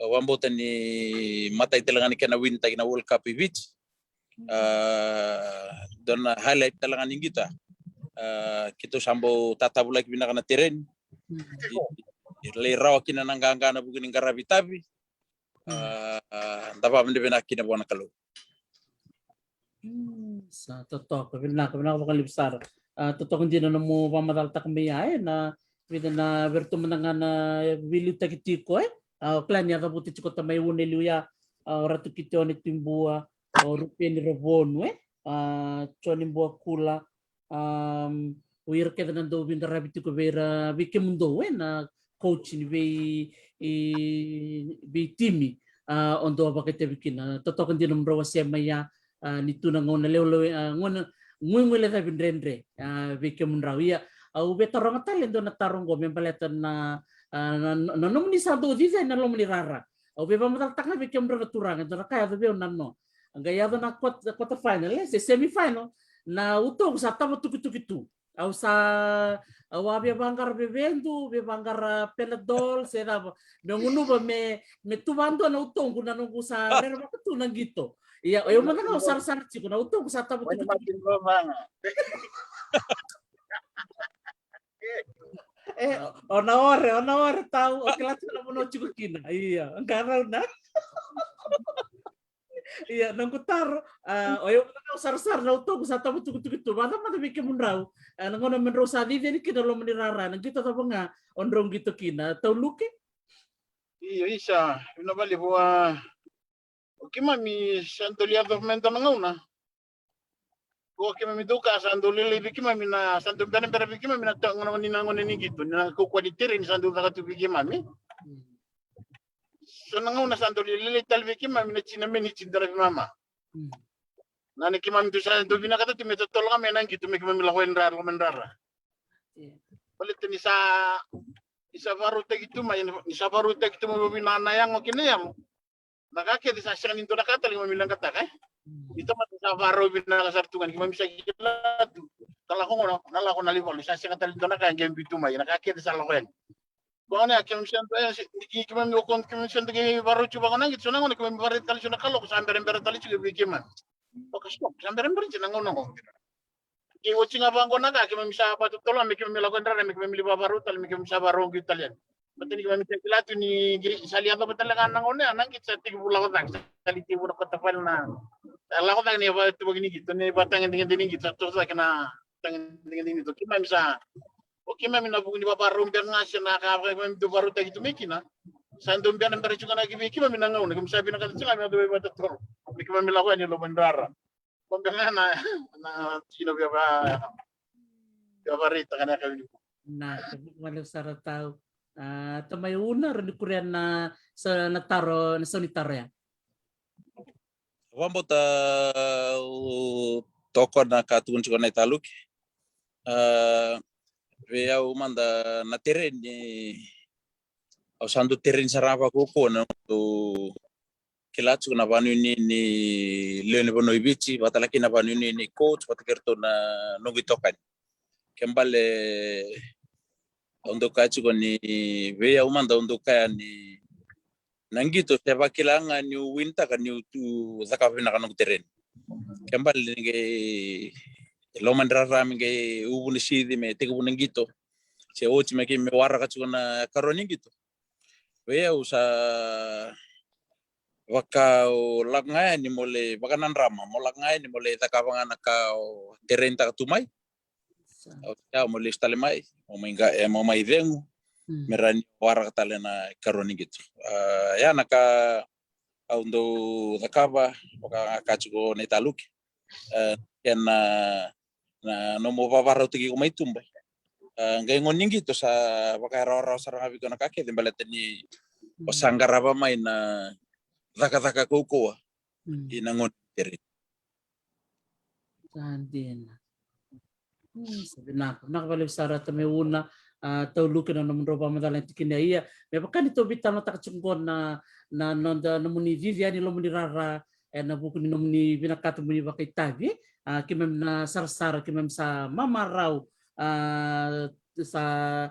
au vakabauta ni matai tale ga ni kena winitaki na World Cup i Viti. A, dua na highlight tale ga ni qito. A, keitou sa bau tatavulaki vinaka na tereni. I, i lai rawa kina na qaqa na vuku ni qaravi tavi. A, a, da vakavinavinaka kina vua na Kalou. Sa totoka, vinaka, vinaka vakalevu sara. A, totoka dina nomu vakamacalataka mai ya, e, na vica na vei iratou mada ga na veiliutaki tiko, e. A, o kila ni a cavuta tiko tamai Una e liu ya, a, o Ratu Kiteone Tibua, o Rupeni Ravonu, e. A, Joni Buakula, a, o ira kece na dau veiqaravi tiko vei ira, vei kemudou, e, na coach ni vei, i, vei timi, a, o dau vakaitavi kina. Totoka dina nomudrau wasea mai ya, a, ni tu na gauna leuleu, a, gauna guiguilecavi dredre, a, vei kemudrau. Ia, au via taroga tale e dua na taro oqo me baleta na, a, na, na nomuni sa dau cici ena loma ni rara. Au via vakamacalataka ga vei kemudrau na turaga, e dua na ka yaco vei au na no. A qai yaco na quart-, quarter final, e, se semi final. Na utoqu sa tava tukituki tu. Au sa, au a via vaqara vevedu, via vaqara Panadol, se cava. Me gunuva me, me tu vadua na utoqu na noqu sa rerevaka tu na qito. Ia, o yau mada ga au sarasara tiko, na utoqu sa tava tukituki. E, o na ore, o na ore tau, o kila tiko na vanua tiko kina. Ia, qarauna. Ia, noqu taro, a, o yau mada ga au sarasara na utoqu sa tava tukituki tu. Vacava mada vei kemudrau, a, na gauna me drau sa cici yani kina loma ni rara, na qito cava ga o drau qito kina. Tau Luke? Io, isa, vinaka vakalevu, a, o keimami sa dau lai yaco me dua na gauna. Ko keimami dau ka sa dau lailai vei keimami na, sa dau berabera vei keimami na ta-, gauna ni, na gauna ni qito, ni na kaukaua ni tereni sa dau caka tu vei keimami. So na gauna sa dau lailai tale vei keimami na tini na meni tini dau na veimama. Na, na keimami tu sa dau vinakata tu me totolo ga me na qito me keimami lako yani rara, lako mai rara. Baleta ni sa, ni sa vakarautaki tu mai, ni sa vakarautaki tu mai vakavinaka na yago kei na yalo. Na ka kece sa sega ni dua na ka tale keimami leqataka, e. Ni tamata sa vakarau vinaka sara tu ga ni keimami sa kila tu. Ka lako gona, na lako na lai valu, sa sega tale ni dua na ka e qai biu tu mai, na ka kece sa lako yani. Qo gona ya keimami sa dua, e, se, ni keimami o koya keimami sa dua keimami vakarau tu vaqo na qito, so na gauna keimami vakarau tale so na kaloko, sa berabera tale tiko vei keimami. Vaka stop, sa berabera tiko na gauna qo. Ke oti ga vaqo na ka, keimami sa vakatotolo, me keimami lako yani rara, me keimami lai vakarau tale, me keimami sa vakarau qito tale yani. Baleta ni keimami sa kila tu ni qiri, sa lai yacova tale ga na gauna ya, na qito sa tekivu lako cake, sa lai tekivu na quarter final na. E lako cake na ivakatubaki ni qito, na ivakatagedegede ni qito, sa toso cake na tagedegede ni qito. Keimami sa, o keimami na vuku ni vakarau beka ga se na ka keimami dau vakarautaki tu mai kina. Sa dau berabera tiko ga na ki vei keimami na gauna, keimami sa vinakata tiko ga me dau vakatotolo. Me keimami lako yani loma ni rara. Ko beka ga na, na tino via va-, via vakaraitaka na yakavi nikua. Na, vinaka vakalevu sara tau. A, tamai Una, rawa ni kuria na, sa, na taro, na sau ni taro ya. Vakabauta, au tokona ka tukuna tiko na ita Luke. A, vei au mada na tereni, au sa dau tereni sara ga vakaukauwa na noqu kila tiko na vakanuinui ni lewe ni vanua i Viti, vata kei na vakanuinui ni coach, vata kei iratou na noqu itokani. Ke bale Au dau kaya tiko ni vei au mada au dau kaya ni na qito se vakila ga niu winitaka niu tu cakava vinaka noqu tereni. Ke bale ni qai loma ni rara me qai uvu ni sici me tekivu na qito se oti me kei me waraka tiko na karua ni qito. Vei au sa vaka o lako ga yani mo lai vakanadrama, mo lako ga yani mo lai cakava ga na ka o tereni taka tu mai. Au sa mo lesu tale mai, mo mai ga e mo mai cegu me rawa ni waraka tale na karua ni qito. Ia na ka au dau cakava vaka ga ka tiko na italuki. Kena na nomu vavarautaki iko mai tuba. Qai gone ni qito sa vakarawarawa sara ga vei iko na ka kece baleta ni o sa qarava mai na cakacaka kaukauwa i na gone ni tereni. Sa dina. Sa vinaka, vinaka vakalevu sara Tamai Una. A, Tau Luke na nomudrau vakamacala na tikina ia. Me vaka ni tou veitalanoataka tiko qo na, na noda nomuni cici yani lomuni rara ena vuku ni nomuni vinakata moni vakaitavi. A, keimami na sarasara, keimami sa mamarau, a, sa,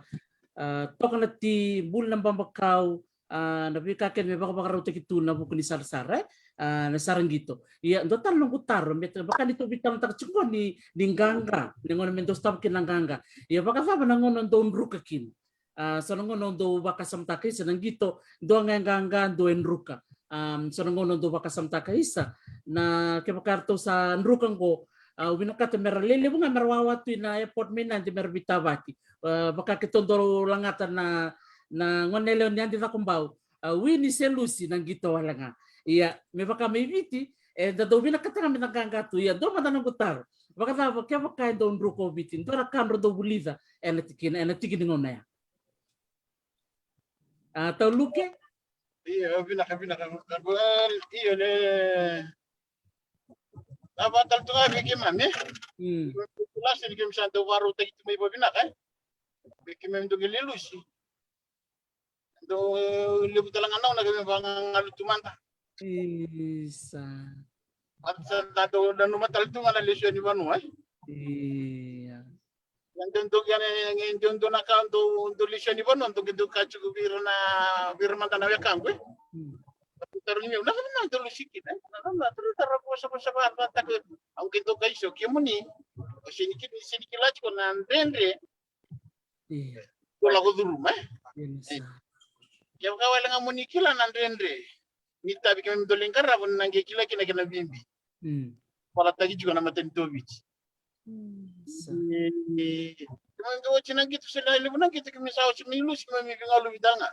a, toka na ti, buli na babakau, a, na veika kece me vakavakarautaki tu na vuku ni sarasara, e? A, na sara qito. Ia, dua tale noqu taro, me vaka ni tou veitalanoataka tiko ni, ni qaqa, ni gauna me dau sotava kina na qaqa. Ia, vakacava na gauna dau druka kina? A, so na gauna dau vakasamataka isa na qito, dua ga e qaqa, dua e druka. A, so na gauna dau vakasamataka isa na kevaka ratou sa druka qo, a, au vinakata mera lelevu ga mera wawa tu ina airport mai Nadi mera veitavaki. A, vaka keitou dau lagata na, na gone yalewa ni Adi Cakobau. A, wini se lusi na qito wale ga. Ia, me vaka mai Viti, eda dau vinakata ga meda qaqa tu. Ia, dua mada noqu taro. Vakacava kevaka e dau druka o Viti? Dua na ka drau dau vulica ena tikina, ena tiki ni gauna ya. A, Tau Luke? Io, vinaka, vinaka. Io, le. A, vakatale tu ga vei keimami, e? Mm. Lasi ni keimami sa dau varautaki tu mai vavinaka, e? Vei keimami dau qai lelusi. Dau levu tale ga na gauna keimami vagagalu tu mada. Isa. Mada sa da dau nanuma tale tu ga na lesu yani vanua, e? Ia. Ia dau dau, ia, ia, ia, dau dau na ka dau, dau lesu yani vanua, dau qai dau kaya tiko vei ira na, vei ira mada na wekaqu, e. Mm. Dau tarogi au, na cava na dau lesu kina, e? Na cava na dau tara vosavosa vakataka, au qai dau kaya, o kemuni, o sega ni kila, sega ni kila tiko na dredre. Ia. Dau lako curuma, e? Ia, ni sa. Kevaka wale ga moni kila na dredre, ni tavi keimami dau lai qarava ni na qai kila kina kena bibi. Mm. Valataki tiko na matanitu o Viti. Mm, sa. E, e, keimami dau oti na qito, se na levu na qito keimami sa oti mai lusi, keimami veigaluvi tale ga.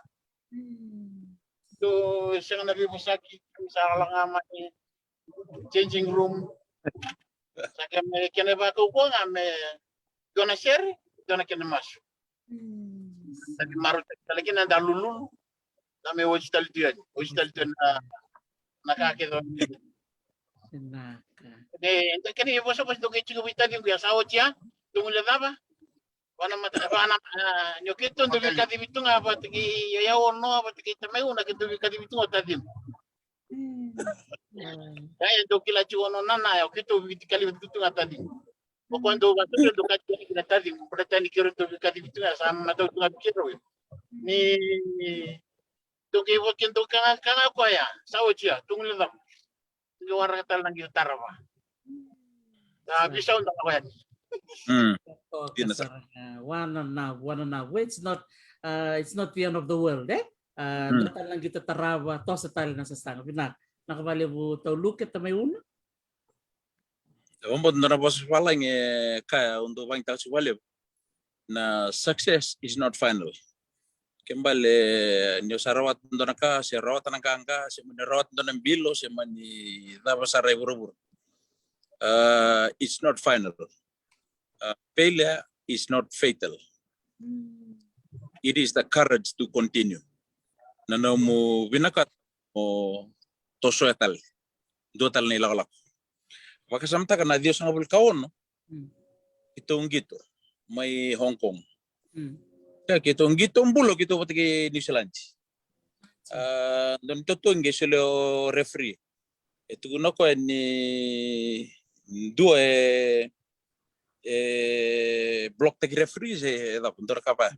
Mm. Dau sega na veivosaki, keimami sa lako ga mai changing room. Sa kena, kena ivakaukauwa ga me dua na sere, dua na kena masu. Mm. Sa ni marautaki tale kina da lululu. Da me oti tale tu yani. Oti tale tu yani na, na ka kece. Vinaka. E, da kena ivosavosa dau qai tiko vei taciqu ya sa oti ya. Dou guilecava. Vana mata, vana, a, ni o keitou dau veikacivi tu ga vata kei yaya Ono, vata kei tamai Una, keitou veikacivi tu ga o taciqu. Mm. Ya, e dau kila tiko o nona na, ya, o keitou veikacivi tu ga taciqu. O koya dau vata, dau kaci kina taciqu, baleta ni keirau dau veikacivi tu ga, sa matau tu ga vei keirau. Ni dau qai vo keitou kaga, kaga koya, sa oti ya, dou guilecava. Qai waraka tale na qito tarava. Sa veisau da lako yani. Mm. Toka sara ga. Wananavu, wananavu. It's not, uh, it's not the end of the world, e? Uh, dua tale na qito tarava, toso tale na sasaga. Vinaka. Vinaka vakalevu Tau Luke, tamai Una. E vakabauta dua na vosa vavalagi e kaya, au dau vagitaka tiko vakalevu. Na success is not final. Ke bale ni o sa rawata dua na ka, se rawata na qaqa, se mani rawata dua na bilo, se mani cava sara i vuravura. Uh, it's not final. Uh, failure is not fatal. It is the courage to continue. Na nomu vinakata mo tosoya tale. Dua tale na ilakolako. Vakasamataka na ciwasagavulu ka ono, keitou qito mai Hong Kong. Ia, keitou qito bula keitou vata kei New Zealand. A, dua na itotogi qai solia o referee. E tukuna o koya ni dua e, e block taki referee se e cava, dua na ka vaya.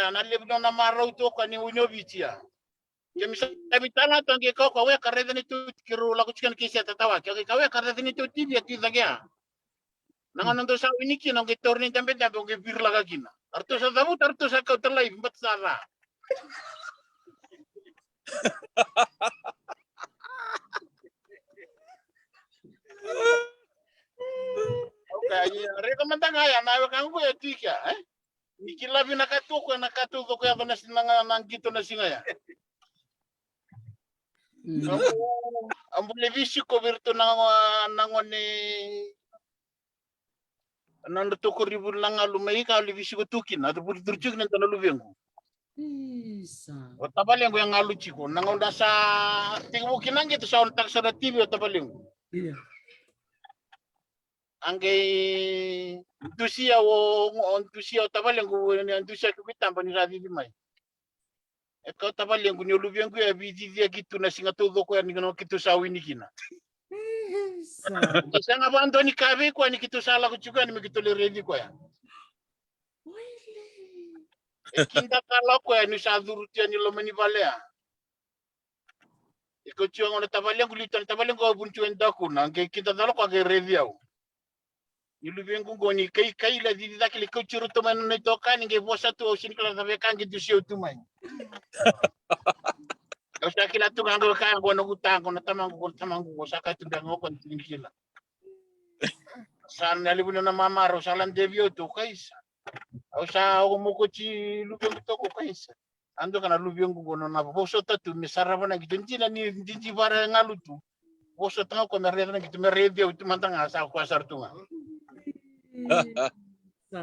ya, na levu na marau toka ni uni o Viti ya. Ke mi sa mi tala toka qai kau ka weka raica ni tu tiki rau lako tiko na kei seta tawaki. Qai ka weka raica ni tu tivi a tu i cake ya. Na gauna dou sa wini kina, o qai tauri ni dabedabe, o qai virilaka kina. Aratou sa cavuta, aratou sa kauta laivi, bata sa ca. Okay, ia, reka mada ga ya, na wekaqu e tu i kea, e? Ni kila vinaka tu o koya na ka taucoko yaco na si-, na ga-, na qito na siga ya. Mm. Au, au bole veisiko vei iratou na, na gone, na nodratou kori vuli na galu mai ka au le veisiko tu kina, au vuli curu tu kina dua na luvequ. Isa. O tavalequ e galu tiko na gauna sa tekivu kina qito, sa onataka sara na T V o tavalequ. Ia. A qai dusia o, o dusia o tavalequ, ni a dusia ki Kuitaba ni ra cici mai. E kaya o tavalequ ni o luvequ ya e veiciciyaki tu na siga taucoko ya ni keitou sa wini kina. Isa. Ni sega vakadua ni kaya vei koya ni keitou sa lako tiko yani me keitou lai raici koya. Oile. E kidacala o koya ni sa curu tu yani loma ni vale ya. E kau tiko gona tavalequ, liu tale na tavalequ au vuni tiko e dakuna, qai kidacala o koya qai raici au. Ni luvequ qo ni kai kai la cici cake, lai kauti iratou mai na nona itokani, qai vosa tu, au sega ni kila cava e ka, qai dusi au tu mai. Au sa kila tu ga qo e kaya qo na vuta qo na tamaqu, qo na tamaqu qo, sa kaya tu beka ga o koya ni sega ni kila. Sa na levu ni nona mamarau, sa la devi au tu, kaisa. Au sa oka mokoti luvequ toka, kaisa. A dua ka na luvequ qo nona vosota tu me sarava na qito, dina ni didi vara e galu tu. Vosota ga o koya me raica na qito, me raici au tu mada ga, sa koya sara tu ga. Sa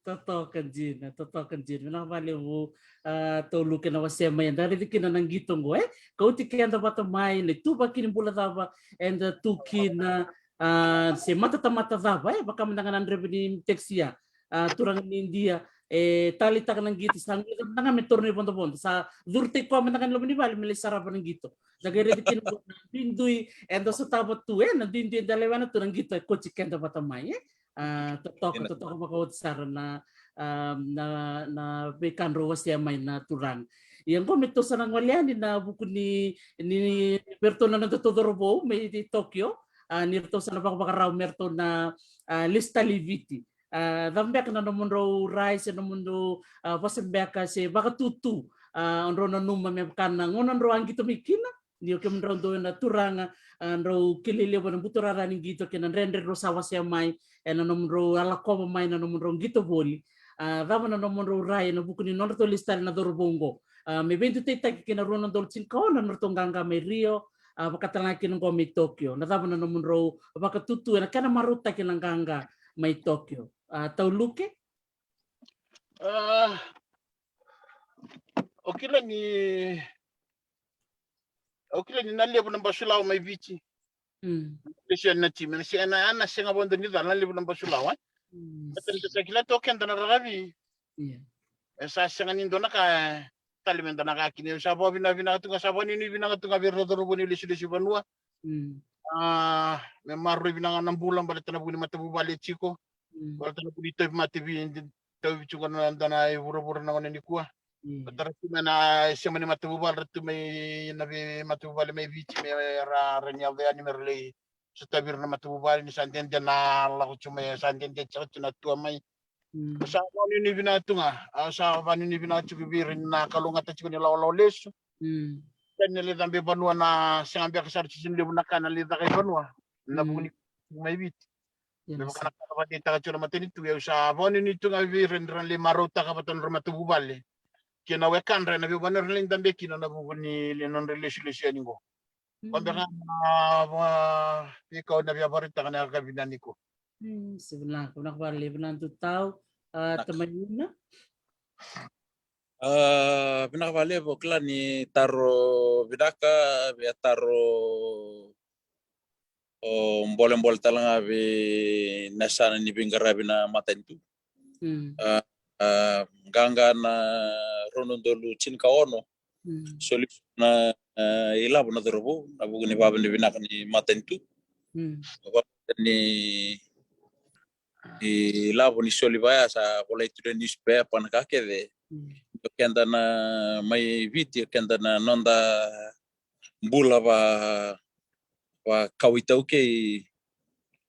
totoka dina, totoka dina. Vinaka vakalevu, a, Tau Luke, na wasea mai eda raici kina na qito qo, e? Kauti keda vata mai, na ituvaki ni bula cava eda tu kina, a, se matatamata cava, e? Vaka mada ga na draiva ni taxi ya, a, turaga ni Idia, e taleitaka na qito, sa guileca mada ga me taura na ivodovodo, sa curutaki koya mada ga ni loma ni vale me lai sarava na qito. Da qai raici kina qo na duidui eda sotava tu, e, na duidui eda lewena tu, na qito e kauti keda vata mai, e. A, totoka, totoka vakaoti sara na, a, na, na veika drau wasea mai na turaga. Ia qo me tou sa na gole yani na vuku ni, ni vei iratou na nodatou cauravou mai Tokyo, a, ni ratou sa na vakavakarau me ratou na, a, lesu tale i Viti. A, cava beka na nomudrau rai se nomudrau, a, vosa beka se vakatutu, a, o drau nanuma me vaka na gauna drau a qito mai kina, ni o kemudrau dau na turaga, a, drau kilai levu ena buturara ni qito kei na dredre drau sa wasea mai ena nomudrau a lakova mai na nomudrau qito voli. A, cava na nomudrau rai ena vuku ni nodratou lesu tale na cauravou qo, a, me veidutaitaki kei na rua na udolu tinikaono na nodratou qaqa mai Rio, a, vaka tale ga kina qo mai Tokyo. Na cava na nomudrau vakatutu ena kena marautaki na qaqa mai Tokyo, a, Tau Luke? A, o kila ni, o kila ni na levu na basulawa mai Viti. Mm. Lesu yani na timi, na sega, na, na sega vakadua ni cala, na levu na basulawa, e. Mm. Baleta ni sa kila tu o keda na raravi. Ia. E sa sega ni dua na ka, e, tale me da na ka kina. Au sa vakavinavinaka tu ga, sa vakanuinui vinaka tu ga vei ira na cauravou ni lesulesu i vanua. Mm. A, me maroroi vinaka na bula, baleta na vuku ni matavuvale e tiko. Mm. Baleta na vuku ni tauvimate vei, tauvimate tiko na noda na i vuravura na gauna nikua. Mm. Baleta ra tu mai na sema ni matavuvale, ra tu mai na veimatavuvale mai Viti, me ra, ra ni yaco yani me ra lai sotavi ira na matavuvale, ni sa dede na lako tu mai, sa dede saka tu na tua mai. Mm. Au sa vakanuinui vinaka tu ga, au sa vakanuinui vinaka tiko vei ira ni na kalougata tiko ni lawalawa lesu. Mm. Kena lai cabe i vanua, na sega beka sara tiko ni levu na ka na lai caka i vanua. Na vuku ni, mm, mai Viti. Ia, me vaka na ka na vakadeitaka tiko na matanitu, au sa vakanuinui tu ga vei ira ni ra na lai marautaka vata na nodra matavuvale kei na wekadra ena veivanua era lai dabe kina na vuku ni, ni nodra lesulesu yani qo. Mm. Vaka beka ga na veika au na via vakaraitaka ena yakavi nikua. Mm, sa vinaka, vinaka vakalevu na dutau, a, vinaka. Tamai Una. A, vinaka vakalevu, o kila ni taro vinaka, via taro o bolebole tale ga vei na yasana ni veiqaravi na matanitu. Mm. A, a, qaqa na rua na udolu tinikaono. Mm. Soli na, a, ilavo na cauravou, na vuku ni vakavinavinaka ni matanitu. Mm. Vaka ni ilavo ni soli vaya sa volai tu na newspaper na ka kece. Mm. O keda na mai Viti, o keda na noda bula va, vakawa iTaukei,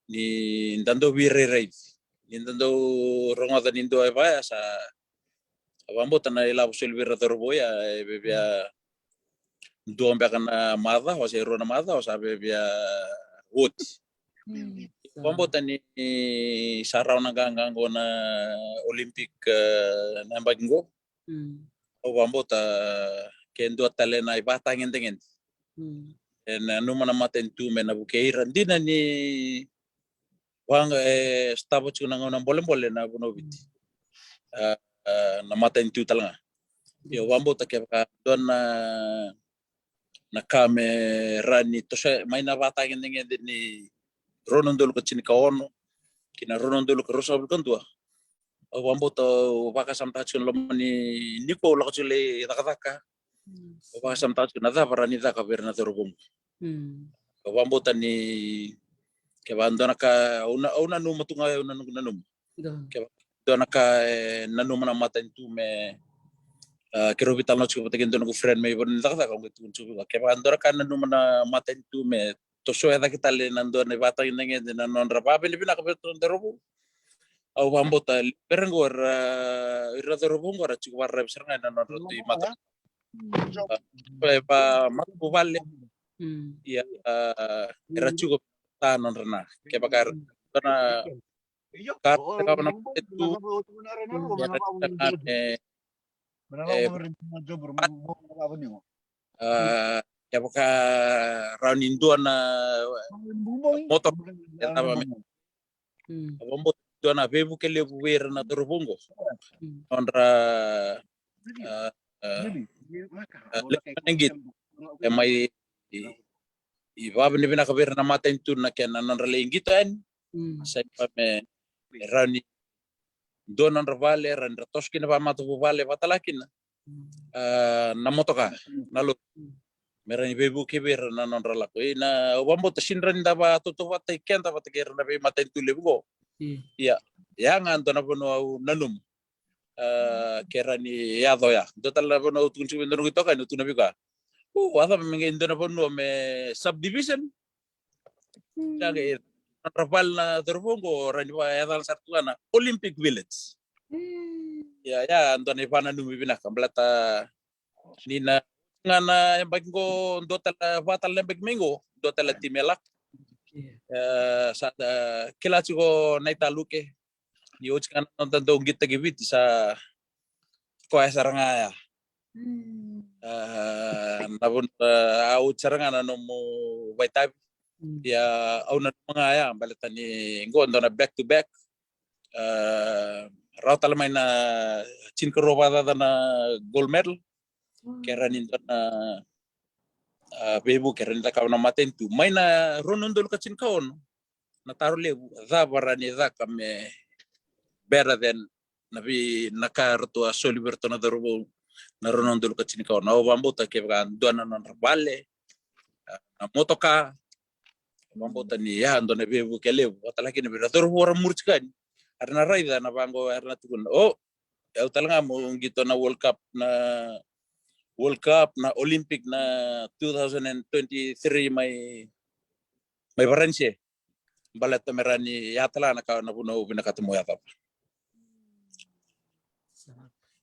ni da dau veirairaici, ni da dau rogoca ni dua e vaya sa vakabauta na ilavo soli vei ira na cauravou ya, e via, via dua beka na macawa se rua na macawa sa via, via oti. Mm. Vakabauta ni sa rawa na qaqa qo na Olympic, e, na yabaki qo. Mm. Au vakabauta ke dua tale na ivakatagedegede. Mm. E nanuma na matanitu me na vukei ira, dina ni vaka e sotava tiko na gauna bolebole na vanua o Viti. Mm. A, a, na matanitu tale ga. Io, au vakabauta kevaka dua na, na ka me rawa ni toso mai na vakatagedegede ni rua na udolu ka tinikaono ki na rua na udolu ka ruasagavulu ka dua. Au vakabauta, au vakasamataka tiko na loma ni, ni ko au lako tiko lai cakacaka. Au vakasamataka tiko na cava rawa ni caka vei ira na cauravou. Au vakabauta ni kevaka dua na ka, au na, au nanuma tu ga, au nanuma, nanuma. Kevaka dua na ka e nanuma na matanitu me, a, keirau veitalanoa tiko vata kei dua noqu friend mai vanua ni cakacaka, au qai tukuna tiko vei koya, kevaka dua na ka e nanuma na matanitu me tosoya cake tale na dua na ivakatagedegede na nodra vakavinavinaka vei iratou na cauravou. Au vakabauta levu vei ira qo, ira, ira cauravou qo era tiko vakararavi sara ga ena nodra dui mata, a, e vakamatavuvale. Ia, a, era tiko ta nodra na, kevaka era na ka, ka, ka, na, e tu, e, e, a, kevaka rawa ni dua na motoka, e cava me, au vakabauta dua na veivuke levu vei ira na cauravou qo. Nodra, a, a, a, levu na qito e mai, i, i vakavinavinaka vei ira na matanitu na kena nodra lai qito yani. Sa i koya me rawa ni dua na nodra vale, rawa ni ra toso kina vakamatavuvale, vakatale kina, a, na motoka, na lotu. Me rawa ni veivuke vei ira na nodra lako. Ia, au vakabauta sega ni rawa ni da vakatautauvatataki keda vata kei ira na veimatanitu levu qo. Ia, ia ga dua na vanua au nanuma, a, ke rawa ni yaco ya. Dua tale na vanua au tukuna tiko vei dua noqu itokani, au tukuna vei koya, o, a cava me qai dua na vanua me subdivision? Ia, qai nodra vale na cauravou qo rawa ni vakayacana sara tu ga na Olympic Village. Ia, ia dua na ivakananumi vinaka baleta ni na, ga na yabaki qo, dua tale, va tale na yabaki mai qo, dua tale na timi e lako. E, sa, e, kila tiko na italuke ni oti ga na noda dau qitaki Viti, sa koya sara ga ya. A, na vanua, a, oti sara ga na nomu vakaitavi. Ia, au nanuma ga ya baleta ni qo dua na back to back. A, rawa tale mai na tinikarua vakacaca na gold medal. Ke rawa ni dua na, a, veivuke, ke rawa ni cakava na matanitu mai na rua na udolu ka tinikaono. Na taro levu, cava rawa ni caka me better than na vei, na ka ratou a soli vei iratou na cauravou na rua na udolu ka tinikaono? Au vakabauta kevaka dua na nodra vale, a, na motoka, au vakabauta ni ya dua na veivuke levu, vakatale kina vei ira cauravou era muri tiko yani. Era na raica na vaqo, era na tukuna, o, au tale ga meu qito na World Cup, na World Cup, na Olympic na two thousand and twenty-three mai, mai Varanise. Baleta me rawa ni ya tale ga na ka, na vanua au vinakata meu yacova. Sa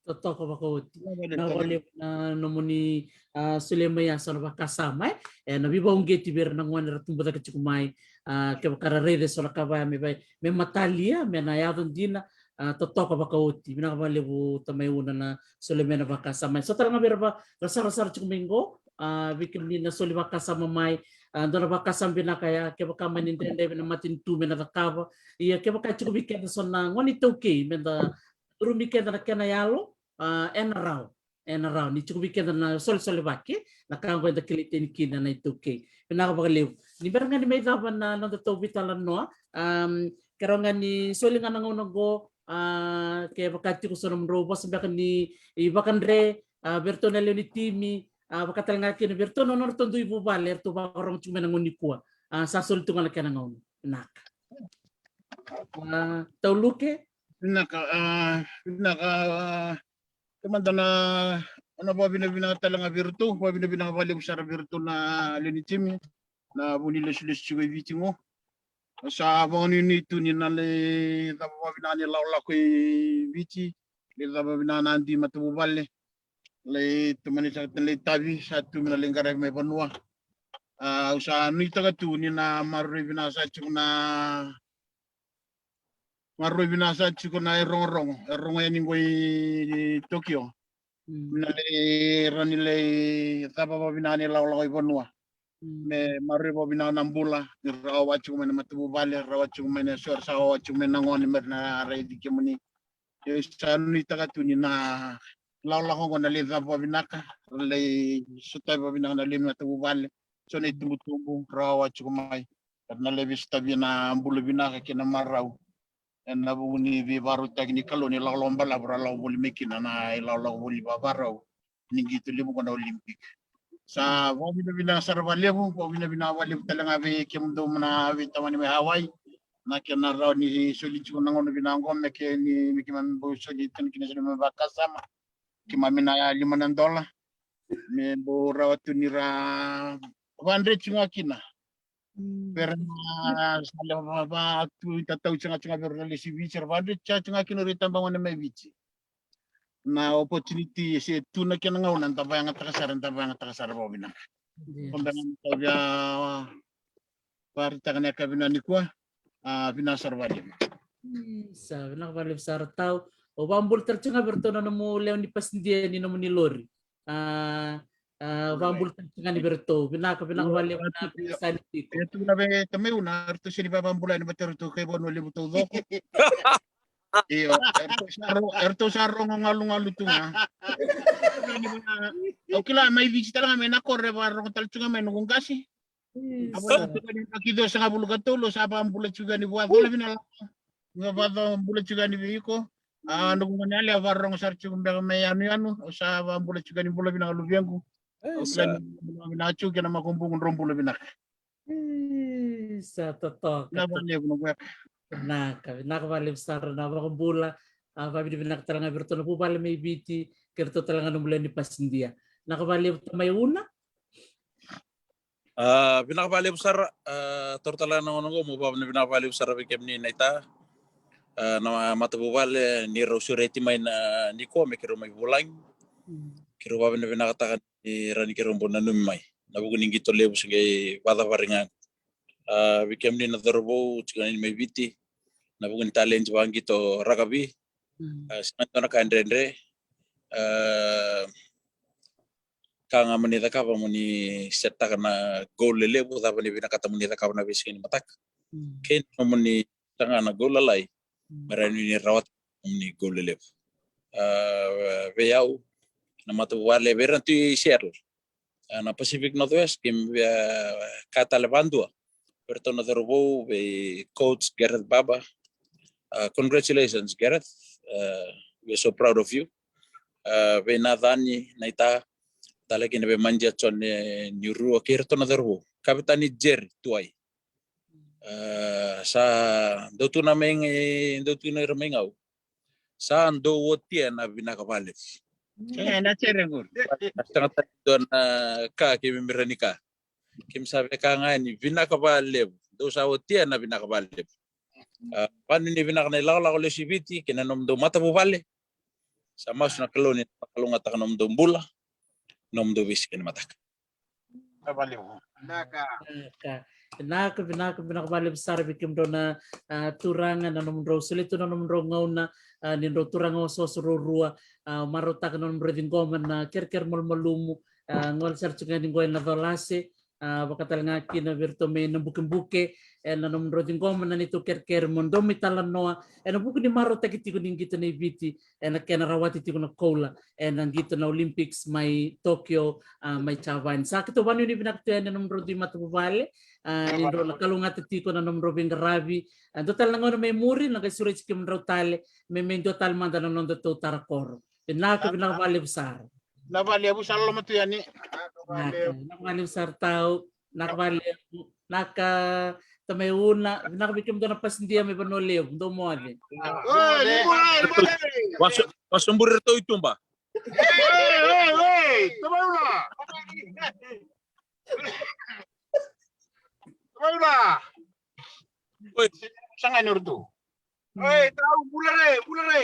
totoka vakaoti. Vinaka vakalevu na nomuni, a, solia mai ya so na vakasama, e, e, na veivakauqeti vei ira na gone era tubu cake tiko mai, a, kevaka ra raica e so na ka vaya me, me matalia, me na yaco dina, a, totoka vakaoti. Vinaka vakalevu tamai Una na solia mai na vakasama. E so tale ga vei ira va, ra sarasara tiko mai qo, a, vei kemuni na soli vakasama mai, a, dua na vakasama vinaka ya, kevaka mani dredre vei na matanitu me na cakava. Ia kevaka e tiko vei keda so na gone iTaukei me da curumi keda na kena yalo, a, ena rawa. Ena rawa ni tiko vei keda na solesolevaki, na ka qo eda kilai tani kina na iTaukei. Vinaka vakalevu. Ni bera ga ni mai cava na noda tou veitalanoa, am, ke rawa ga ni soli ga na gauna qo, a, kevaka tiko so nomudrau vosa beka ni ivakadre, a, vei iratou na lewe ni timi, a, vaka tale ga kina vei iratou na nodratou dui vuvale eratou vakarogo tiko mai na gauna nikua. A, sa soli tu ga na kena gauna. Vinaka. A, Tau Luke? Vinaka, a, vinaka, a, Kemada na, na vakavinavinaka tale ga vei iratou, vakavinavinaka vakalevu sara vei iratou na lewe ni timi, na vu ni lesulesu tiko i Viti qo. Sa vakanuinui tu ni na lai cava vakavinaka na ilakolako i Viti, lai cava vinaka na dui matavuvale, lai tomani saka tani lai tavi, sa tu me na lai qaravi mai vanua. A, au sa nuitaka tu ni na maroroi vinaka saka tiko na maroroi vinaka saka tiko na irogorogo e rogo yani qo i Tokyo. Mm. Na lai rawa ni lai cava vakavinaka na ilakolako i vanua. Mm. Me maroroi vakavinaka na bula, ni rawa tiko mai na matavuvale, rawa tiko mai na so era sa wawa tiko mai na gone, me ra na raici kemuni. Au sa nuitaka tu ni na lakolako oqo na lai cava vakavinaka, ra lai sotavi vakavinaka na lewe ni matavuvale, so na itubutubu, rawa tiko mai. Era na lai veisotavi na bula vinaka kei na marau. Ena vuku ni veivakarautaki ni Kalou ni lakolako balavu ra lako voli mai kina na ilakolako voli vavarau ni qito levu ko na Olympic. Sa vakavinavinaka sara vakalevu, vakavinavinaka vakalevu tale ga vei kemudou na veitamani mai Hawaii. Na kena rawa ni soli tiko na gauna vinaka oqo me ke ni me keimami bau soli tiko kina soli me vakasama. Keimami na lima na dola. Me bau rawa tu ni ra vadre tiko ga kina. Pera na sa le va, va tu i tatau tiko ga tiko ga vei ira na lesi Viti, era vadre tiko ga kina ira i tabagone mai Viti. Na opportunity se tu na kena gauna da vakayagataka sara, da vakayagataka sara vakavinaka. Ko beka na ka via varitaka na yakavi nikua, a vinaka sara vakalevu. Sa vinaka vakalevu sara tau. O vakabula tale tiko ga vei iratou na nomu lewe ni pasidia ni nomuni lori. A, a, vakabula tale tiko ga ni vei iratou. Vinaka, vinaka vakalevu na veiwasei tiko. E tu na vei tamai Una, ratou sega ni vakabula yani vata ratou kai vanua levu taucoko. Io, eratou sa ro-, eratou sa rogo galugalu tu ga. Au kila mai Viti tale ga mai na koro e vakarogo tale tu ga mai noqu qase. Au vakarogo tiko ni maki ciwasagavulu ka tolu, au sa vakabula tiko yani vua, cola vina lako. Au vakabula tiko yani vei iko. A, noqu gone yalewa vakarogo sara tiko beka mai yanuyanu, au sa vakabula tiko yani, bula vinaka luvequ. Au kila ni bula vinaka tiko kei na makubuqu, drau bula vinaka. Sa totoka. Vinaka vakalevu na weka. Vinaka, vinaka vakalevu sara na vakabula. A, vakavinavinaka tale ga vei iratou na vuvale mai Viti, kei iratou tale ga na nomu lewe ni pasidia. Vinaka vakalevu tamai Una. A, vinaka vakalevu sara, a, taura tale ga na gauna oqo meu vakavinavinaka vakalevu sara vei kemuni naita. A, na matavuvale ni rau sureti mai na nikua me keirau mai vulagi. Keirau vakavinavinakataka ni rawa ni keirau bau nanumi mai. Na vuku ni qito levu se qai vakacavari ga. A, vei kemuni na cauravou tiko yani mai Viti, na vuku ni talenti vakaqito rakavi. A, sega ni dua na ka dredre. A, ka ga mo ni cakava mo ni settaka na goal lelevu, cava ni vinakata mo ni cakava na veisiga ni mataka. Kei na mo ni saga na goal lalai, me rawa ni rawata mo ni goal lelevu. A, vei au, na matavuvale, vei ira na tu i Seattle, a, na Pacific Northwest, keimami via kaya tale vakadua vei iratou na cauravou, vei coach Gareth Baba. A, congratulations Gareth. A, we are so proud of you. A, vei Nacani, naita, tale kina vei Madia Jone ni rua kei iratou na cauravou. Kavetani Jerry Tuwai. A, sa dau tu na mai, dau tu na ira mai Gau. Sa dau otia na vinaka vakalevu. E, na Jerry qori. Sa sega tale dua na ka keimami rawa ni kaya. Keimami sa via kaya ga ni vinaka vakalevu. Dou sa otia na vinaka vakalevu. A, vakanuinui vinaka na ilakolako lesu i Viti kei na nomudou matavuvale. Sa masu na Kalou ni na kalougata na nomudou bula, nomudou veisiga ni mataka. Vinaka. Vinaka, vinaka, vinaka vakalevu sara vei kemudrau na, a, turaga, na nomudrau solia tu na nomudrau gauna, a, ni drau turaga osooso ruarua, a, marautaka na nomudrau ciqoma na kerekere malumalumu, a, gole sara tiko ga ni qo ena colase, a, vaka tale ga kina vei iratou mai Nabukebuke, ena nomudrau ciqoma na neitou kerekere mo drau mai talanoa ena vuku ni marautaki tiko ni qito nei Viti ena kena rawati tiko na koula ena qito na Olympics mai Tokyo, a, mai Japan. Sa keitou vakanuinui vinaka tu yani ena nomudrau dui matavuvale, a, ni drau na kalougata tiko na nomudrau veiqaravi. A, dua tale na gauna mai muri na qai sureti kemudrau tale me, me dua tale mada na nodatou tara koro. Vinaka, vinaka vakalevu sara. Vinaka vakalevu, sa loloma tu yani. Vinaka, vinaka vakalevu sara tau. Vinaka vakalevu. Vinaka tamai Una, vinaka vei kemudou na pasidia mai Vanua Levu, dou moce. Oi, ni bula, ni bula. Vaso-, vasoburi iratou i tuba. Ei, ei, ei, tamai Una. Tamai Una. Oi. Saga ni iratou. Oi, tau, bula re, bula re.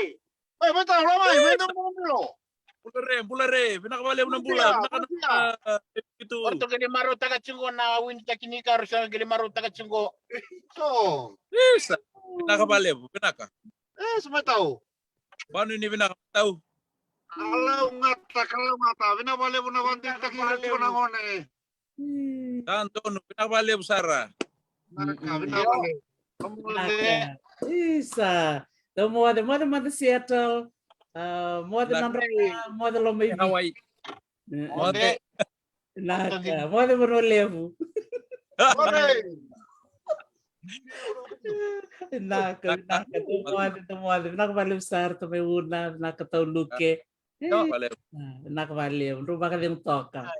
Oi, mai tau, la mai, mai tau, bula re. Bula re, bula re, vinaka vakalevu na bula, vinaka na, a, e, tu. Oratou qai marautaka tiko na winitaki ni ka, eratou sa qai marautaka tiko. So. Isa, vinaka vakalevu, vinaka. E, sa mai tau. Vakanuinui vinaka tau. Kalougata, kalougata, vinaka vakalevu na vakadeitaki tiko na gone. Sa donu, vinaka vakalevu sara. Vinaka, vinaka vakalevu. Vinaka. Isa. Dou moce, moce mada Seattle. Ah, moce na dra, moce Lomaiviti. Hawaii. Moce. Naka, moce Vanua Levu. Naka, naka, tu moce, tu moce. Vinaka vakalevu sara tamai Una, vinaka tau Luke. Vinaka vakalevu. Drau vakacegu toka.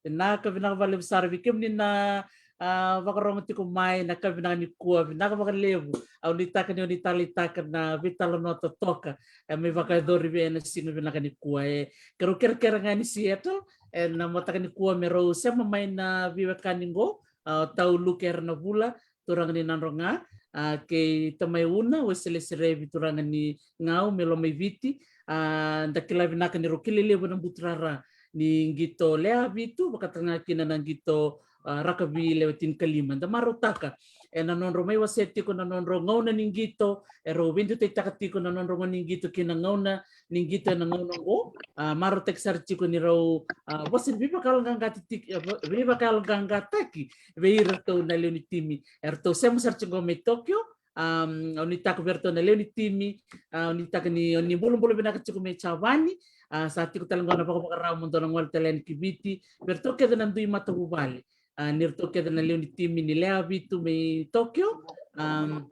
Vinaka, vinaka vakalevu sara vei kemuni na, ah, vakarogo tiko mai na ka vinaka nikua, vinaka vakalevu. Au nuitaka ni o ni taleitaka na veitalanoa totoka e mai vakayacori vei ena siga vinaka nikua. E, keirau kerekere ga ni Seattle ena mataka nikua me rau sema mai na veiwekani qo, ah, tau Luke Eranavula, turaga ni Nadroga, ah, kei tamai Una Wesele Serevi, turaga ni Gau mai Lomaiviti. Ah, da kila vinaka ni rau kilai levu na buturara ni qito Leavitu, vakatalega kina na qito, ah, rakavi lewe tinikalima. Da marautaka ena nodrau mai wasea tiko na nodrau gauna ni qito, e rau veidutaitaka tiko na nodrau gauna ni qito kei na gauna ni qito ena gauna oqo. Ah, marautaki sara tiko ni rau, ah, vosa ni veivakayaloqaqataki tiko, eh, veivakayaloqaqataki vei iratou na lewe ni timi. Eratou sema sara tiko mai Tokyo. Um, au nuitaka vei iratou na lewe ni timi, ah, au nuitaka ni, ni bulabula vinaka tiko mai Japani. Ah, sa tiko tale qo na vakavakarau mo dou na gole tale yani ki Viti. Vei iratou kece na dui matavuvale, ah, ni ratou kece na lewe ni timi ni Leavitu mai Tokyo. Um,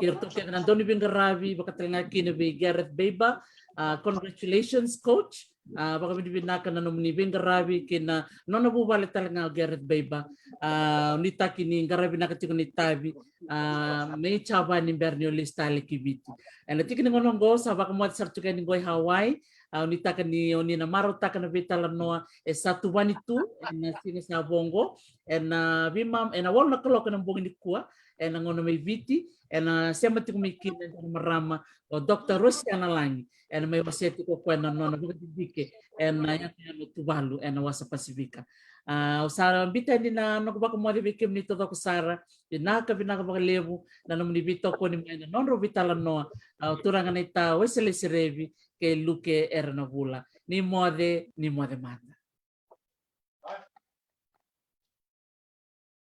kei iratou kece na dau ni veiqaravi, vakatalega kina vei Gareth Baber. Ah, congratulations, coach. Ah, vakavinavinaka na nomuni veiqaravi kei na nona vuvale talega o Gareth Baber. Ah, nuitaki ni qaravi vinaka tiko na itavi, ah, mai Japani bera ni o lesu tale ki Viti. Ena tiki ni gauna oqo sa vakamoce sara tiko yani qo i Hawaii. Ah, nuitaka ni o ni na marautaka na veitalanoa e sa tuvani tu ena siga sa vo oqo, ena veimama, ena walu na kaloko ena bogi nikua, ena gauna mai Viti, ena sema tiko mai kina e dua na marama, o Doctor Rosiana Lagi, ena mai wasea tiko o koya na nona vakadidike ena yanuyanu o Tuvalu ena wasa Pasifika. Ah, au sa biuta yani na noqu vakamoce vei kemuni taucoko sara. Vinaka, vinaka vakalevu na nomuni veitokoni mai na nodrau veitalanoa, ah, o turaga naita Wesele Serevi kei Luke Eranavula. Ni moce, ni moce mada.